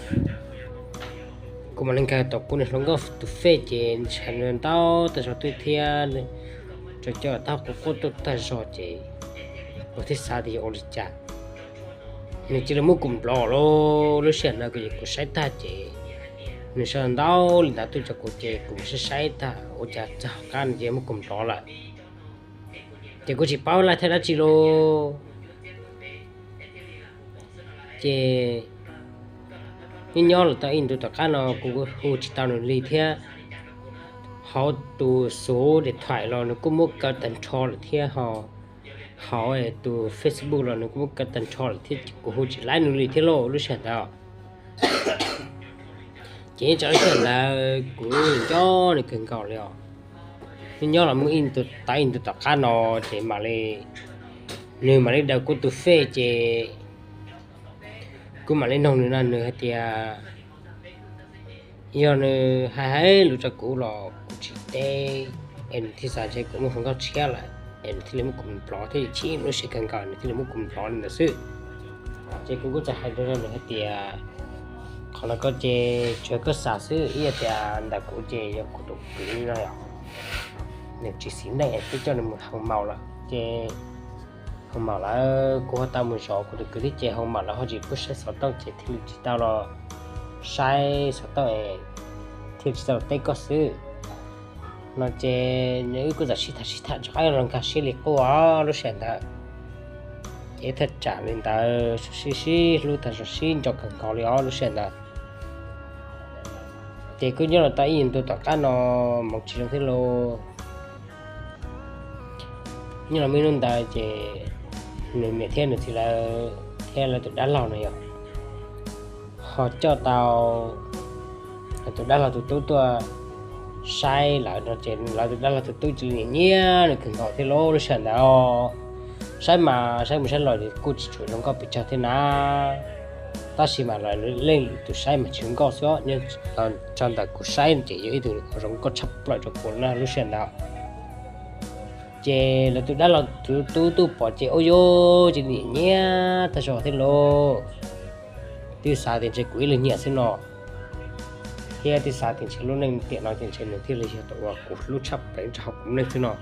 kuv mam li nkag tom kuv niag hluas nkauj tus fej ces hais ntau tag zog tuaj thiab, rau cov taub hau quaj quaj tuaj tag zog ces kuv thiaj xav tias yog ua li cas nws cia li muab kuv nplov lauj. Lub sij hawm no kuv saib tag ces nws sau ntau li ntawd tuaj rau kuv ces kuv saib saib tag ua cas txog qab no ces muab kuv nplov lawm. Ces kuv tsis paub laij thaij dab tsi lauj. Ces nyob nyob los tau ib ntu tom qab no kuv hu tsis tau nws li thiab. Hauv tus xuv điện thoại los nws kuj muab kaw tag nrho lawm thiab ho, hauv tus Facebook los nws kuj muab kaw tag nrho lawm thiab ces kuv hu tsis laib nws li thiab lauj lub sij hawm ntawd. Ces nyob rau lub sij hawm ntawd kuv nco nws kawg nkaus li os. Nyob nyob los muaj ib ntu, tau ib ntu tom qab no ces mam li, nws mam li daws kuv tus fej ces kuv mam li noog nws no nws hais tias yog nws hais hais lus rau kuv los kuv tsis teb, es nws thiaj xav ntshe kuv muaj hluas nkauj tshiab lawm es nws thiaj li muab kuv nplov thiab chim lub siab kawg nkaus nws thiaj li muab kuv nplov li ntawd xwb. Ces kuv kuj txawm hais rau nws hais tias qhov no koj ces tsuas koj xav xwb, ib yam tias ntawm kuv ces yog kuv tus kwv no yom, nws tsis xis neej es twb coj nws mus hoo maum lawm ces hoo maum lawm kuv ho tau mus zov kuv tus kwv thiab ces hoo maum lawv ho tsis pub saib xov tooj ces thiaj li tsis tau los saib xov tooj, thiaj tsis tau los teb koj xwb no ces nws wb kuj txawm sib tham sib tham rov qab los nkag siab li qub lub sij hawm ntawd. Ces thaj tsam li ntawd sib sib hlub tag zog sib nco kawg nkaus li os lub sij hawm ntawd. Ces kuj nyob los tau ib ntu tom qab no hmoov tsis zoo thiab lauj. Nyob los muaj ib hnub ntawd ces nws niam thiab nws txiv lawv thiab lawv tus dab laug no yog ho coj tau lawv tus dab laug tus tub tuaj saib lawv no ces lawv tus dab laug tus tub cia li nyiam nyiam nws kawg nkaus thiab lauj lub sij hawm ntawd. Saib mas saib mus saib los kuj tsis tshua zoo nkauj pes tsawg thiab na, tab sis mas lawv leej lwm tus saib mas tsis zoo nkauj xwb. Nyob rau ntawm kuv saib ces yog ib tug zoo nkauj tshaj plaws rau kuv na lub sij hawm ntawd. Ces lawv tus dab laug tus tub tuaj pom ces ua yuav cia li nyiam nyiam tag zog thiab lauj. Twb xav tias ntshe kuv ib leeg nyiam xwb no, thiab twb xav tias ntshe lub neej tiam no ces ntshe nws thiaj li yog tus uas kuv hlub tshaj plaws nyob rau hauv kuv lub neej xwb no.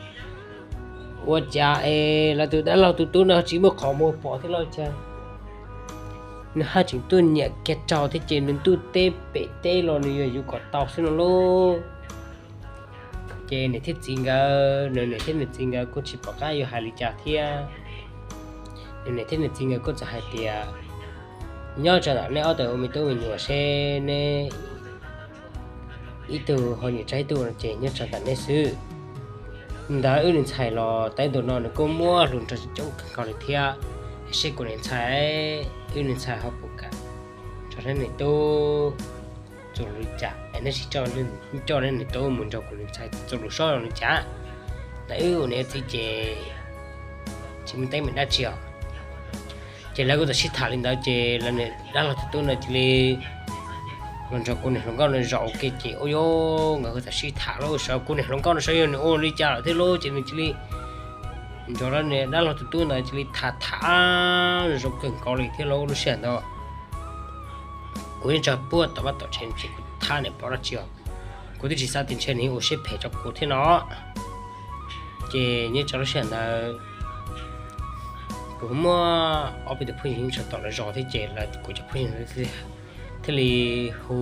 Ua cas es lawv tus dab laug tus tub no tsis muaj qhov muag pom thiab lauj, cas nws haj tseem tuaj nyiam kiag rau thiab ces nws ntuj teb pem teb los nws yuav yuav kom tau xwb no lauj. Ces niam thiab txiv nkawd, nws niam thiab nws txiv nkawd kuj tsis pom qab yuav hais li cas thiab. Nws niam thiab nws txiv nkawd kuj txawm hais tias, nyob rau ntawm nej ob tug ua me tub me nyuam seb neb ib tug ho nyiam tsa ib tug no ces nyob rau ntawm nej xwb. Ntawd wb niag ntxhais los tau ib ntus no nws kuj muaj hluas nraug coob kawg nkaus li thiab, seb kuv niag ntxhais, wb niag ntxhais ho puas kam tso neb niag tub txuas lus li cas es neb tsis coj neb niag tub mus nrog kuv niag ntxhais txuas lus sob zoo li cas. Ntawd wb ua niam txiv ces tsis muaj teeb meem dab tsi os. Ces lawv kuj txawm sib tham li ntawd ces lawv niag dab laug tus tub ntawd cia li los nrog kuv niag hluas nkauj no zaum ua ke ces ua yuav nkawd kuj txawm sib tham lauj, saib kuv niag hluas nkauj no saib yog nws ua li cas lawm thiab lauj ces nws cia li nrog lawv niag dab laug tus tub ntawd cia li tham tham zoo kawg nkaus li thiab lauj lub sij hawm ntawd. Kuv yeej tso puag tom vaj tom tsev ces kuv thab niam pom dab tsi os, kuv twb tsis xav tias ntshe nws ua siab phem rau kuv thiab no. Ces nyob rau lub sij hawm ntawd kuv muaj ob peb tus phooj ywg nyob rau tom lawv zos thiab ces lawv kuv cov phooj ywg thiaj li hu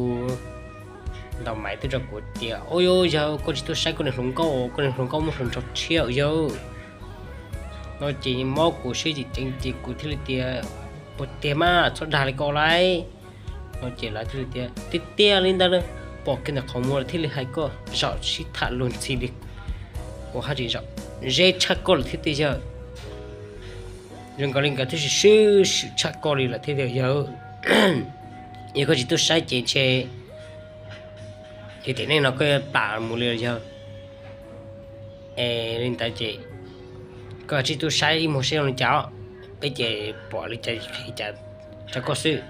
ntaus mais tuaj rau kuv tias, ua yuav yawg, koj tsis tuaj saib koj niag hluas nkauj, koj niag hluas nkauj muaj hluas nraug tshiab yawg no ces mob kuv siab ceev ceev ces kuv thiaj li tias, puas tiag mas txhob dag li ko lauj. No ces lawv thiaj li tias, tiag tiag li ntawd, pom kiag ntawm qhov muag lawm thiaj li hais koj, zaum sib tham luag ntxhi li, ua haj tseem zaum ze tshaj koj lawm thiab tiag yawg. Zoo nkaus li nkawd twb sib swb swm tshaj koj li lawm thiab tiag yawg. Yog koj tsis tuaj saib ces ntshe yog tiam neej no koj yuav plam mus li los yawg. Es li ntawd ces koj tsis tuaj saib ib muag seb zoo li cas os. peb ces pom li cas qhia li cas rau koj xwb.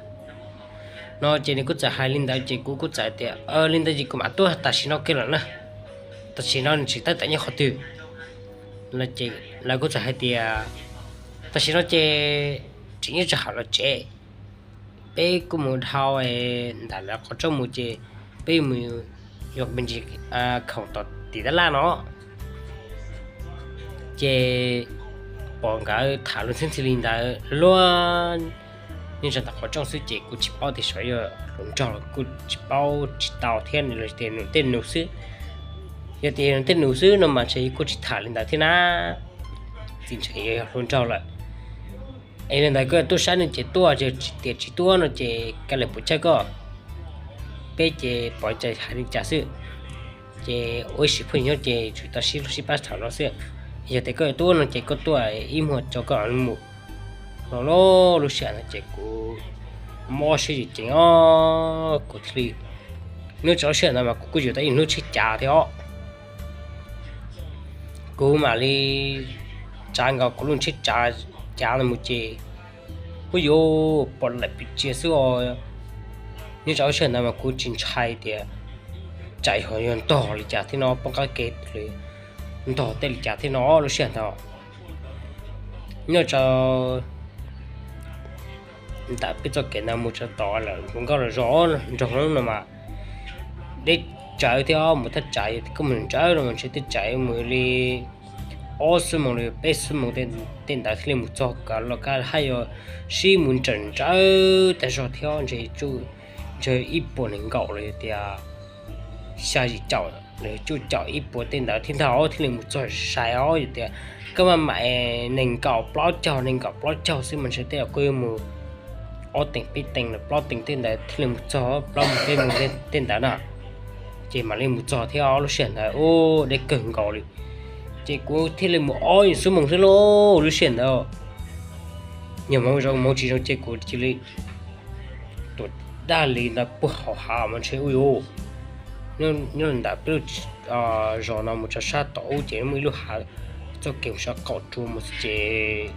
No ces nws kuj txawm hais li ntawd ces kuv kuj txawm tias, Li ntawd ces kuv mam tuaj tam sim no kiag lawm na, tam sim no nws tsis tawm nyob qhov twg. Lawv kuj txawm hais tias, Tam sim no ces tseem nyob rau hauv lub tsev, peb kuj mus dhau ntawm lawv qhov rooj mus ces peb mus yuav me ntsis khoom tom tim tab laj no. Ces pom nkawd tham luag ntxhi ntxhi li ntawd luag nyob rau ntawm qhov rooj xwb ces kuv tsis paub tias xyov yog hluas nraug los kuj tsis paub tsis tau thiab, nws los tias nws tej nus xwb. Yog tias nws tej nus xwb no mas ntshe kuj tsis tham li ntawd thiab na, txiv ntshe yog hluas nraug lawm. Es li ntawd koj tuaj saib no ces tuaj, tias tsis tuaj no ces kav liam puas chawj koj, peb ces pom cas hais li cas xwb. Ces ua ib sim phooj ywg nyob ces tsuas tau sib hlub sib pab thaum no xwb. Yog tias koj tuaj no ces koj tuaj ib muag tso koj mus. Los lub sij hawm no ces kuv mob siab ceev ceev os, kuv thiaj li, nyob rau lub sij hawm ntawd mas kuv kuj yuav tau ib lub tsheb cav thiab os. Kuv mam li tsav nkaus kuv lub tsheb cav ntawd mus ces kuj yuav pom lawm pes tsawg xwb os. Nyob rau lub sij hawm ntawd mas kuv tsis ntshai tias tsam yog yog ntog li cas thiab no, poob qab ke ntog tej li cas thiab no lub sij hawm ntawd. Nyob rau ntawm peb txoj kev ntawd mus txog tod lawm hluas nkauj los zov nraug hlob no mas deb tsawv thiab os, mus thaj tsam yog koj mus nrawm no mas ntshe tej tsam mus li ob xuab moos los peb xuab moos tej ntawd thiaj li mus txog, kom los kaj haj yog sib mus nrawm nrawm tag zog thiab ntshe ntshe ib puas nees nkaum los yog tias xya yim caum los yog cuaj caum ib puas tej ntawd thiab ntag thiaj li mus txog sai os. Yog tias koj maj mam nees nkaum plaub caug nees nkaum plaub caug xwb mas ntshe tej zaum koj yuav mus ob teev peb teev los plaub teev tej ntawd thiaj li mus txog, plaub moos peb moos tej ntawd na, ces mam li mus txog thiab os. Lub sij hawm ntawd ua deb kawg nkaus li, ces kuv thiaj li mus ob xuab moos xwb lauj. Lub sij hawm ntawd yog hmoov zoo hmoov tsis zoo ces kuv cia li tuam daj li ntawd puag hauv hav mas ntshe ua yuav nyob ntawm peb lub zos no mus rau sab tom ub ces muaj ib lub hav, txoj kev mus sab qaum rua mus ces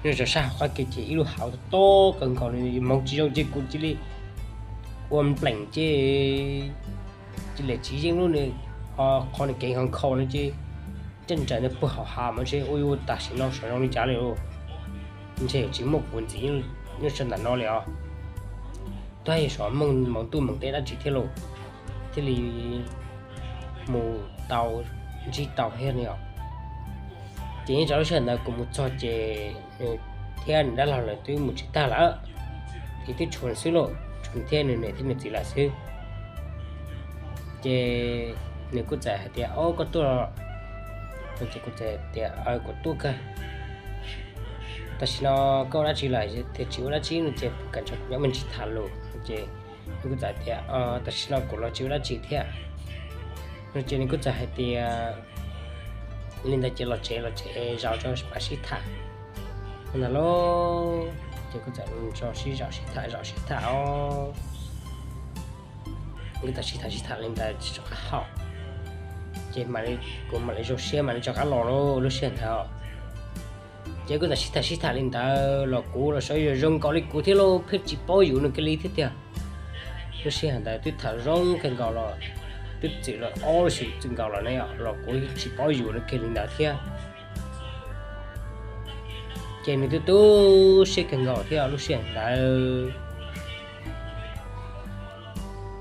nyob rau sab hauv qab ke ces ib lub hav tob kawg nkaus li, hmoov tsis zoo ces kuv cia li ua npleem ces cia li tsis yeej lub, qhov nws kev nkhaus nkhaus no ces ntshe ntsais nws puag hauv hav mas ntshe ua yuav tam sim no sav zoo li cas li. Ntshe yuav tsis muaj kuv ntxiv nyob sab ntawm no li os. Twb yog sav moos ntuj moos teb dab tsi thiab lauj, thiaj li mus tau ntsib tau thiab li os. Ces nyob rau lub sij hawm ntawd kuv mus txog ces nws thiab nws dab laug lawv twb mus tsis tag lawm, ces twb tshuav nws xwb lauj, tshuav nws thiab nws niam thiab nws txiv lawm xwb. Ces nws kuj txawm hais tias, Ob, koj tuaj los? Ces kuv txawm tias, Kuv tuaj kawg. Tam sim no koj ua dab tsi lawm? Tias tsis ua dab tsi no ces kuv kam nrog kuv nyob me ntsis tham lus. Ces nws kuj txawm tias, Tam sim no kuv los tsis ua dab tsi thiab. No ces nws kuj txawm hais tias, Li ntawd ces los tsev, los tsev zaum rau mam sib tham ntag lauj. Ces kuj txawm rau sib zaum sib tham zaum sib tham os. Kuj txawm sib tham sib tham li ntawd tsis tso qab hau, ces kuv mam li zoo siab mam li rov qab los lauj lub sij hawm ntawd. Ces kuj txawm sib tham sib tham li ntawd los kuv los sav yog zoo nkaus li kuv thiab lauj, pheej tsis paub yus nws kiag li thiab tiag. Lub sij hawm ntawd twb tham zoo kawg nkaus los twb txwm los ob xyoos txwm nkaus los ne los kuv tsis paub yus nws kiag li ntawd thiab. Ces nws twb tu siab kawg nkaus thiab lub sij hawm ntawd.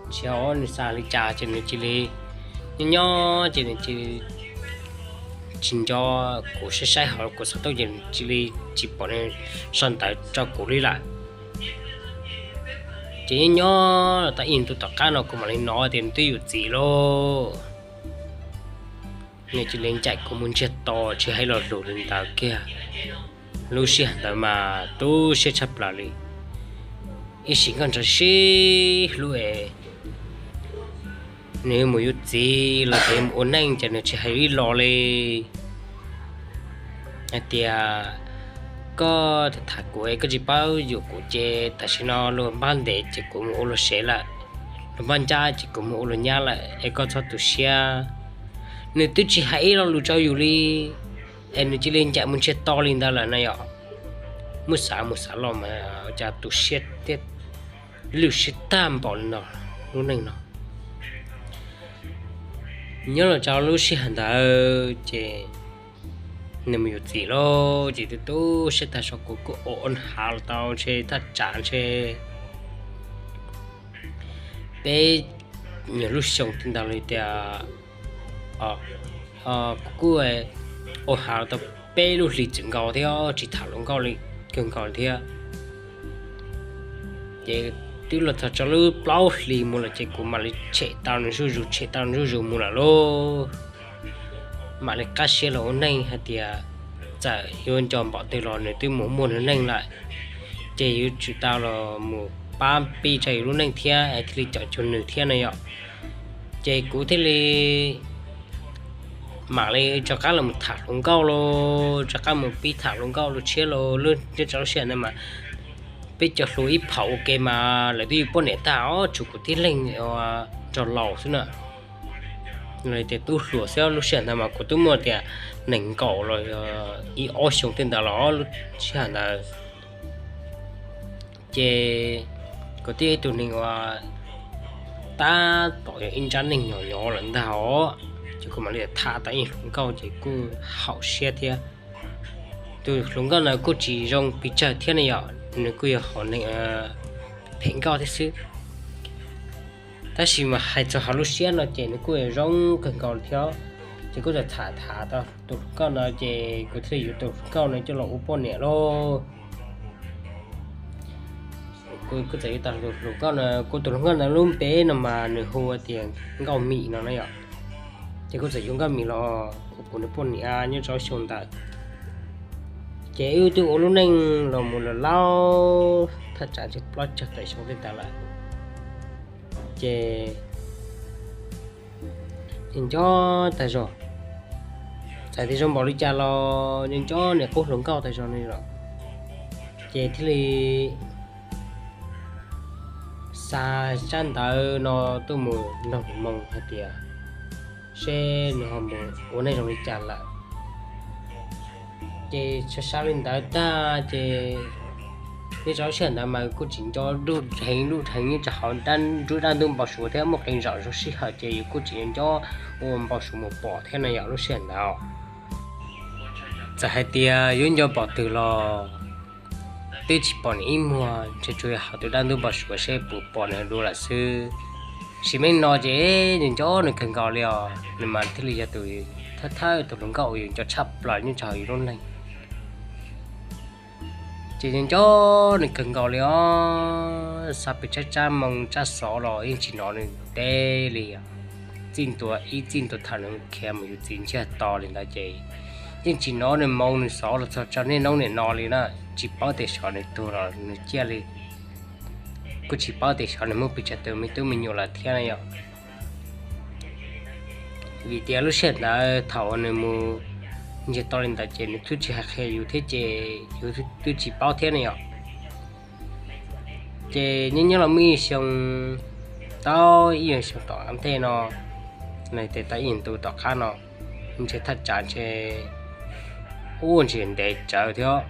Tsis paub nws xav li cas ces nws cia li nyob nyob ces nws cia li tsis nco kuv, saib saib hauv kuv xov tooj ces nws cia li tsis pom nws sau ntawv rau kuv li lawm. Ces nyob nyob tau ib ntu tom qab no kuv mam li hnov tias nws twb yuav txiv lauj. Nws cia li ncaim kuv mus ntsiag to tsis hais lo lus li ntawd kiag. Lub sij hawm ntawd mas tu siab tshaj plaws li. Ib sim nkauj nraug sib hlub es nws mus yuav txiv los ces mus ua neej ces nws tsis hais ib lo li. Hais tias koj tham kuv es koj tsis paub yuav kuv ces tam sim no luag npaj ntev ces kuv mus ua luag sev lawm, luag npaj ncaj ces kuv mus ua luag nyab lawm es koj txhob tu siab. Nws twb tsis hais ib lo lus rau yus li, es nws cia li ncaim mus ntsiag to li ntawd lawm na yom. muab xav mus xav los mas cas tu siab thiab lwj siab tag npaum li no lub neej no. Nyob los rau lub sij hawm ntawd ces nws mus yuav txiv lawm ces tu tu siab tag zog, kuv kuj ua hav los tau ntshe thaj tsam ntshe peb nyuag lub xyoo thiab ntag li tias kuv kuj ua hav los tau peb lub hlis txwm nkaus thiab tsis tham hluas nkauj li kawg nkaus thiab. Ces twb los txog rau lub plaub hlis mus lawm ces kuv mam li tshem tau nws zuj zus, tshem tau nws zuj zus mus lawm lauj. Mam li qab siab los ua neej hais tias txawm yuav nco npaum twg los nws twb mus muaj nws neej lawm, ces yuav tsum tau los mus pab pib rau yus lub neej thiab thiaj li coj cuag nws thiab no yom. Ces kuv thiaj li mam li rov qab los mus tham hluas nkauj lauj, rov qab mus pib tham hluas nkauj lub tshiab lauj. Lub nyob rau lub sij hawm ntawd mas peb cov hluas ib phaum ua ke mas lawv twb yuav poj niam tag os, tshuav kuv tib leeg nrog laus xwb na. Tias tub hluas xwb, lub sij hawm ntawd mas kuv twb muaj tias nees nkaum los ib ob xyoo tej ntawd los lub sij hawm ntawd. Ces kuv twb yog ib tug neeg uas tab tom yog ib nrab neeg nyuam nyuj lawm ntag os. Ces kuv mam li tham tau ib hluas nkauj ces kuj haum siab thiab. Tus hluas nkauj ntawd kuj tsis zoo pes tsawg thiab ne yom, nws kuj yog hom neeg phem nkauj thiab xwb. Tab sis mas hais txog hauv lub siab no ces nws kuj zoo kawg nkaus thiab. Ces kuj txawm tham tham tau tus hluas nkauj no ces kuv thiaj yuav tus hluas nkauj no coj los ua poj niam lauj. Kuv kuj txawm yuav tau tus hluas nkauj no, kuv tus hluas nkauj ntawd lub npe no mas nws hu tias Nkauj Mim no na yom. Ces kuv txawm yuav Nkauj Mim los ua kuv nws poj niam nyob rau xyoo ntawd. Ces wb twb ua lub neej los mus los laub thaj tsam ntshe plaub caug tawm xyoo tej ntawd lawm. Ces nco tag zog, txawm tias zoo npaum li cas los nco nco niam qub hluas nkauj tag zog ne los. Ces thiaj li xa tsab ntawv no tuaj mus nug moo hais tias seb nws ho mus ua neej zoo li cas lawm. Ces xa xa li ntawd tag ces nyob rau lub sij hawm ntawd mas kuj tsis nco nruj dheev nruj dheev nyob rau hauv nruab dab ntub npau suav thiab, muaj qee zaum zoo sij hawm ces yus kuj tsis nco ua npau suav mus pom thiab no yom lub sij hawm ntawd. Txawm hais tias yuav nco npaum twg los twb tsis pom nws ib muag, ntshe tsuas yog hauv tus dab ntub npau suav seb puas pom nws dua lawm xwb. Sim neej no ces nws nco nws kawg nkaus li os, nws mas thiaj li yog tus thawj thawj tus hluas nkauj uas yus nco tshaj plaws nyob rau hauv yus lub neej. Ces nco nco nws kawg nkaus li os, xa pes tsab tsab moo tsab xov los yeej tsis hnov nws teb li. Txij ntua ib txij ntua thaum nws khiav mus yuav txiv ntsiag to li ntawd ces yeej tsis hnov nws moo nws xov los txog rau niaj hnub niam no li na. Tsis paub tias xyov nws tuag los nws ciaj li, kuj tsis paub tias xyov nws muaj pes tsawg tus me tub me nyuam lawm thiab na yom. Vim tias lub sij hawm ntawd thaum uas nws mus ntsiag to li ntawd ces nws twb tsis hais qhia yus thiab ces yus twb tsis paub thiab ne yom. Ces nyob nyob los muaj ib xyoo, tau ib xyoo tom qab ntej no, nws tias tau ib ntu tom qab no, ntshe thaj tsam ntshe ua ntsis ntev tsawv thiab,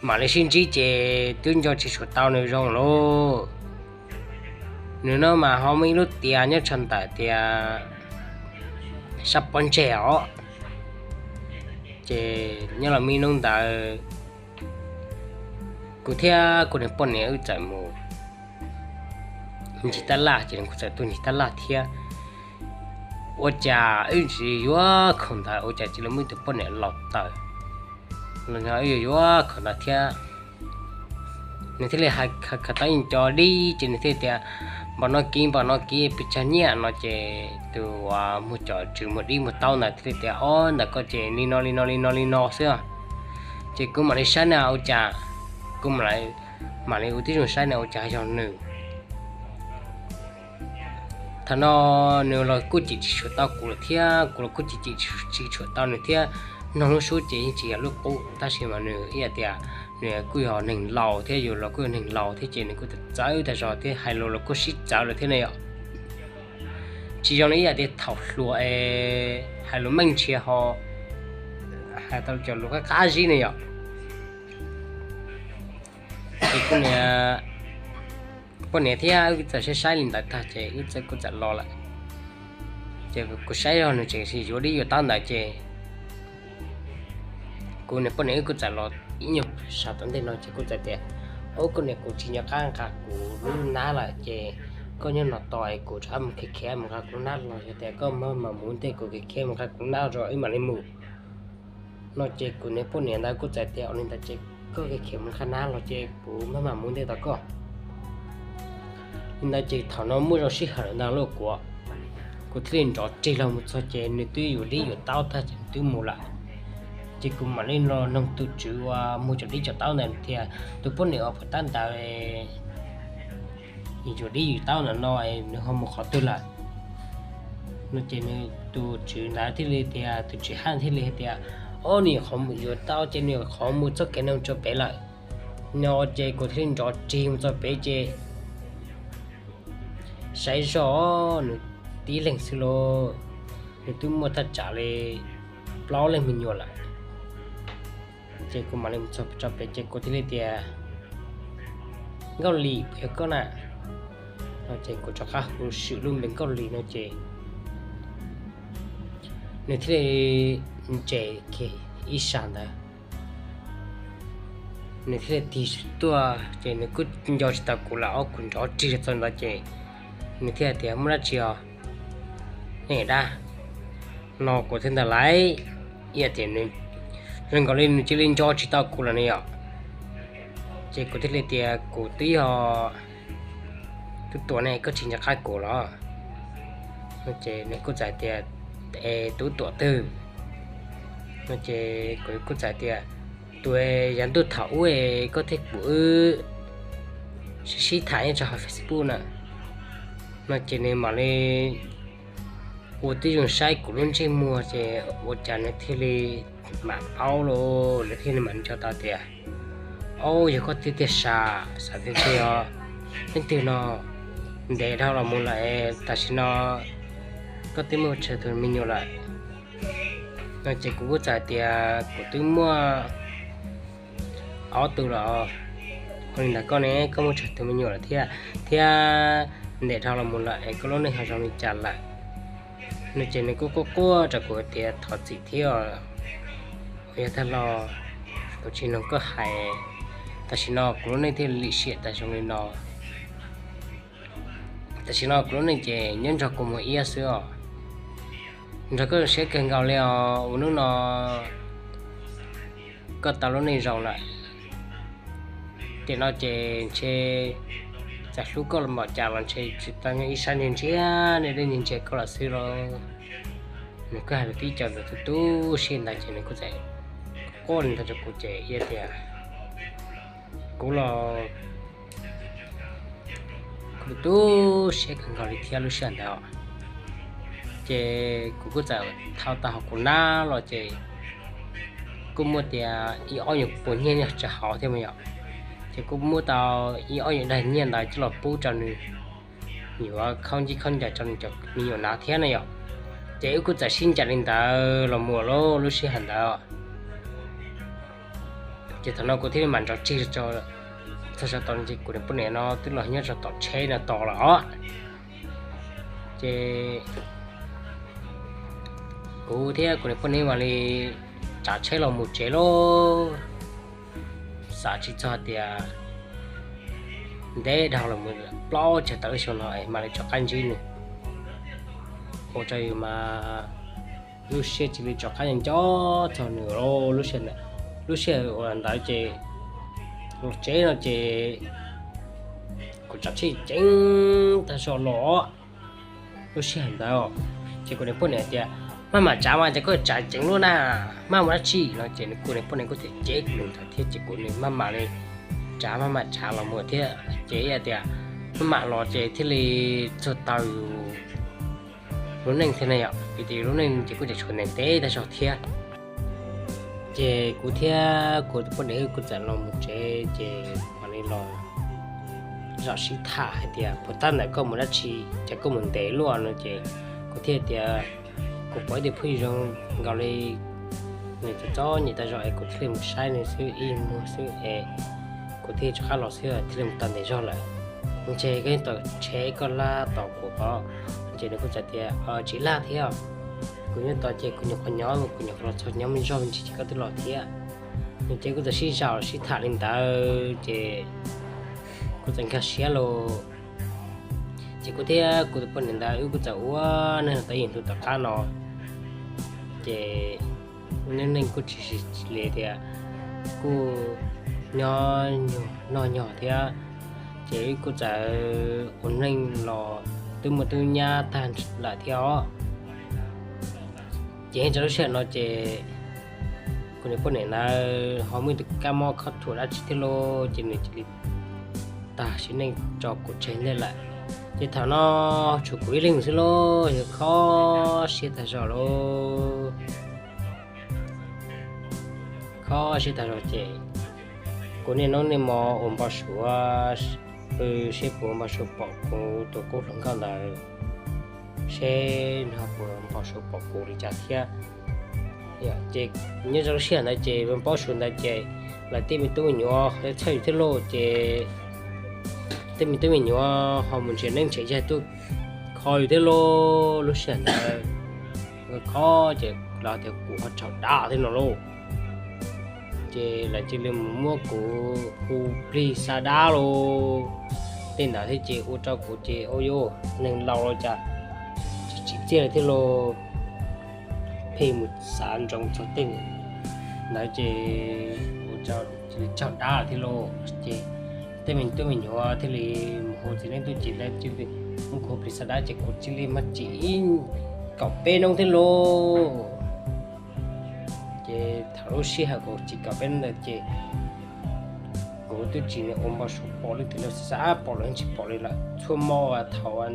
mam li sib ntsib ces twb nco tsis tshua tau nws zoo lauj. Nws no mas ho muaj ib lub tias nyob tshaj ntawm tias sab pob ntseg os. Ces nyob los muaj ib hnub ntawd kuv thiab kuv niag poj niam wb txawm mus ncig tab laj, ces kuv txawm tuaj ncig tab laj thiab. Ua cas wb tsis yuav khaum ntawd ua cas cia li muaj ib tug poj niam laus tawm los no wb yuav yuav khaum ntawd thiab. Nws thiaj li hais khawv tau ib co dib ces nws thiaj tias, npaum no kiv npaum no kiv pes tsawg nyiaj no ces tus uas muag cov tswv muag dib muag taub ntawd thiaj li tias, ob ntawm koj ces li no li no li no li no xwb. Ces kuv mam li saib na ua cas, kuv mam li ua tib zoo saib na ua cas yog nws. Thaum no nws los kuj cim tsis tshua tau kuv lawm thiab kuv los kuj cim cim tsis tshua tau nws thiab. Noog lub suab ces yeej tsis yog lub qub tab sis mas nws ib yam tias nws kuj yog neeg laus thiab yus los kuj yog neeg laus thiab ces nws kuj txawv tag zog thiab hais lus los kuj sib txawv lawm thiab ne yom. Tsis zoo li ib yam tias thaum hluas es hais lus meej ntshiab ho hais tau cov lus qab qab zib ne yom. Ces kuv niam, poj niam thiab wb txawm saib saib li ntawd tag ces wb txawm kuj txawm los lawm. Ces kuv saib zog nws tseem yuav dib yuav taub ntawd ces kuv niam poj niam wb kuj txawm los ib nyuag sab tom ntej no ces kuv txawm tias, Au, koj niam, kuv tsis nco qab nqa kuv lub nab lawm ces koj nyob no tos es kuv rov qab mus khiav khiav mus nqa kuv lub nab los, yog tias koj maj mam mus ntej kuv khiav khiav mus nqa kuv lub nab los wb mam li mus. No ces kuv niam poj niam ntawd kuj txawm tias, Ua li ntawd ces koj khiav khiav mus nqa nab los ces kuv maj mam mus ntej tos koj. Li ntawd ces thaum no muaj zoo sij hawm ntawd lauj, kuv, kuv thiaj li nrov rig los mus txog ces nws twb yuav dib yuav taub tag ces nws twb mus lawm. Ces kuv mam li los noog tus tswv uas muag cov dib cov taub ntawd tias, Tus poj niam uas puag ta ntawd yuav dib yuav taub ntawm no nws ho mus qhov twg lawm? No ces nws, tus tswv ntawd thiaj li tias, tus tswv haj thiaj li hais tias, Au, nws yuav qhov mus yuav taub ces nws yuav qhov mus txoj kev no tso pem lawm. No ces kuv thiaj li nrov rig mus txog pem ces saib zoj nws tib leeg xwb lauj, nws twb muaj thaj tsam li plaub leeg me nyuam lawm. Ces kuv mam li mus txog tso pem ces kuv thiaj li tias, Nkauj Lis, puas yog koj na? No ces kuv rov qab hu swm lub npe Nkauj Lis no ces nws thiaj li ntses kiag ib sab ntawd, nws thiaj li tig tuaj ces nws kuj nco tsis tau kuv lawm os, kuv nrov rig txog ntawd ces nws thiaj tias, Muaj dab tsi os? Nej dab? No kuv thiaj ntawd lais, ib tias nws zoo nkaus li nws cia li nco tsis tau kuv lawm ne yom. Ces kuv thiaj li tias, Kuv twb yog tub tuam ne, koj tsis nco qab kuv los? No ces nws kuj txawm tias, Es tub tuam twg? No ces kuv kuj txawm tias, Tus yav ntuj thaum ub koj thiab kuv wb sib sib tham nyob rau hauv Facebook na. No ces nws mam li ua tib zoo saib kuv lub ntsej muag ces ua cas nws thiaj li mam paub lauj, nws thiaj li mam nco tau tias, Au, yog koj tiag tiag sas, xav tiag tiag os. Leej twg no ntev dhau los mus lawm es tam sim no koj twb muaj tsawg tus me nyuam lawm? No ces kuv kuj txawm tias, Kuv twb muaj ob tug los. Ua li ntawd koj ne, koj muaj tsawg tus me nyuam lawm thiab, thiab ntev dhau los mus lawm es koj lub neej ho zoo li cas lawm? No ces nws kuj quaj quaj rau kuv tias, Thov txim thiab, uas yog tag los kuv tsis mloog koj hais, tam sim no kuv lub neej thiaj lim siam tas zoo li no. Tam sim no kuv lub neej ces nyob nrog kua muag iab xwb os. Nrog koj zoo siab kawg nkaus li os, ua hnub no koj tau lub neej zoo lawm. Tiam no ces ntshe txawm hlub koj los npaum cas los ntshe tsis tau nyob ib sab, ntsia ntsia nej dej ntsia ntsia koj los xwb lauj. Nws kuj hais lus tib co ntawd tu tu siab ntawd ces nws kuj txawm quaj li ntawd rau kuv ces ib tias kuv los kuv tu siab kawg nkaus li thiab lub sij hawm ntawd. Ces kuv kuj txawm thau tau hauv kuv nab los ces kuj muaj tias ib ob nyuag puas nyiaj nyob rau hauv thiab mas yom. Ces kuj muab tau ib ob nyuag daim nyiaj ntawd coj los pub rau nws, yuav khaub ntsib khaub ncaws rau nws cov me nyuam nab thiab na yom. Ces wb kuj txawm sib ncaim li ntawd los mus lauj lub sij hawm ntawd. Ces thaum no kuv thiaj li mam nrov tsig txog saum tau ces kuv niam poj niam no twb los nyob rau tom tsheb no tos lawm os. Ces kuv thiab kuv niam poj niam mam li tsav tsheb los mus tsev lauj. Xav tsis txog tias ntev dhau los mus plaub tsag tawm lub xyoo no es mam li rov qab ntsib nws. Ua rau yus mas lub siab cia li rov qab nco txog nws lub sij hawm ntawd. Lub sij hawm uas ntawd ces los tsev no ces kuv tsav tsheb ceev tag zog los lub sij hawm ntawd. Ces kuv niam poj niam tias, Maj mam tsav mas, ces koj tsav ceev luaj na, maj mus dab tsi? No ces kuv niam poj niam kuj tias, Cev kuv li ntawd thiab ces kuv niam maj mam li tsav maj mam tsav los mus thiab ces ib tias maj mam los ces thiaj li txog tau yus lub neej thiab na yom. Vim tias yus lub neej ces kuj tseem tshuav ntev ntev tag zog thiab. Ces kuv thiab kuv tus poj niam kuj txawm los mus tsev ces mam li los zaum sib tham hais tias, Puas tab ntawm koj mus dab tsi ces koj mus ntev luaj? No ces kuv thiaj tias, Kuv pom ib tug phooj ywg zoo nkaus li nws txom txom nyem tag zog es kuv thiaj li mus saib nws xwb ib muag xwb es Kuv thiaj rov qab los xwb thiaj li mus tau ntev zog lawm. Ntshe koj tom tsheb koj laj tos kuv pob. Ces nws kuj txawm tias, Tsis laj thiab, kuv nyob tod ces kuv nyuam qhuav nyob, kuv nyuam qhuav los txog nyob me zog me ntsis ces koj twb los thiab. Ces kuj txawm sib zam sib tham li ntawd ces kuj txawm nkag siab los. Ces kuv thiab kuv tus poj niam ntawd wb kuj txawm ua neej tau ib ntu tom qab no. Ces neej neej kuj tsis li tias kuj nyob noj nyog thiab. Ces wb kuj txawm ua neej los twb muaj tub nyab tag lawm thiab os. Ces yeej txog lub sij hawm no ces kuv niam poj niam ntawd ho muaj ib tug kab mob khob thuam dab tsi thiab lauj, ces nws cia li tag sim neej tso kuv tseg ntej lawm. Ces thaum no tshuav kuv ib leeg xwb lauj, yog kho siab tag zog lauj. Kho siab tag zog ces kuv niaj hnub niaj hmo ua npau suav, pw seb puas ua npau suav pom kuv tus qub hluas nkauj ntawd, seb nws ho puas npau suav pom kuv li cas thiab. Ces nyob rau lub sij hawm ntawd ces npau suav ntawd ces lawv tej me tub me nyuam txhawj yus thiab lauj, ces tej me tub me nyuam ho mus ntsia neeb ntsia yaig tuaj kho yus thiab lauj. Lub sij hawm ntawd kho ces lawv tias kuv ho tsaug dab thiab no lauj. Ces lawv cia li mus muab kuv hu plig xa dab lauj. Tej ntawd thiab ces ua rau kuv ces ua yuav neeg laus los cas tsis tsim txiaj li thiab lauj. Pheej mus xav ntsoov txog tej ntawd ces ua rau cia li tsaug dab thiab lauj. Ces tej me tub me nyuam thiaj li mus hu txiv neeb tuaj ces lawv cia li muab kuv hu plig xa dab ces kuv cia li mas tsim ib kaum peb hnub thiab lauj. Ces thaum lub sij hawm kuv tsim kaum peb hnub ntawd ces kuv twb tsis ua npau suav pom leej twg li, xav xav pom los yeej tsis pom li lawm. Txhua hmo thaum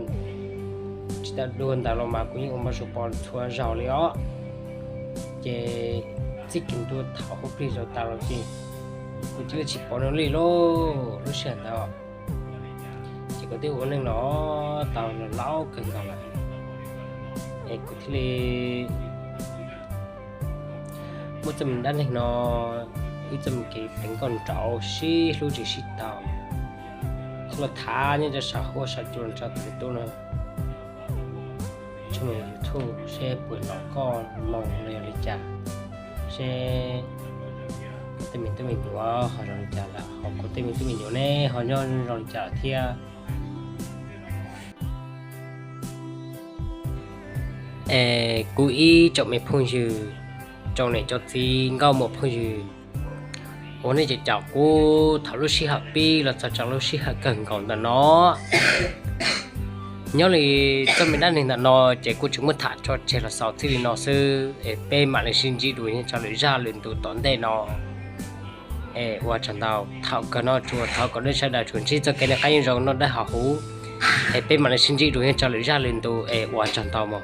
tsis tau dua ntawd los mas kuv yeej ua npau suav pom txhua zaus li os. Ces txij kiag ntua thaum hu plig zaum tas los ces kuv cia li tsis pom nws li lauj. Lub sij hawm ntawd ces kuv twb ua neej no tau laus kawg nkaus lawm, es kuv thiaj li muaj txoj me dab neeg no, ib txoj me kev pleev nkauj nraug sib hlub tsis sib tau, thiaj los tham nyob rau saum huab saum cua nrog tus me tub no. Tsuas mus YouTube seb puas los koj moo los yog li cas, seb kuv tej me tub me nyuam ho zoo li cas lawm, ho kuv tej me tub me nyuam ne ho nyob zoo li cas thiab. Es kuv ib tsoom me phooj ywg, tsoom niam tsoom txiv nkauj muam phooj ywg, uas nej cov caum kuv thaum lub sij hawm pib los txog rau lub sij hawm kawg nkaus ntawm no. Nyob li txoj me dab neeg ntawm no ces kuj tsis muab tham tso tseg los xaus txij li no xwb, es peb mam li sib ntsib dua nyob rau lwm zaj lwm ntu tom ntej no. Es ua tsaug ntau, thaum kawg no tsuas thov kom nej sawv daws tsuas ntsib txoj kev noj qab nyob zoo noj dawb haus huv, es peb mam li sib ntsib dua nyob rau lwm zaj lwm ntu, es ua tsaug ntau mog.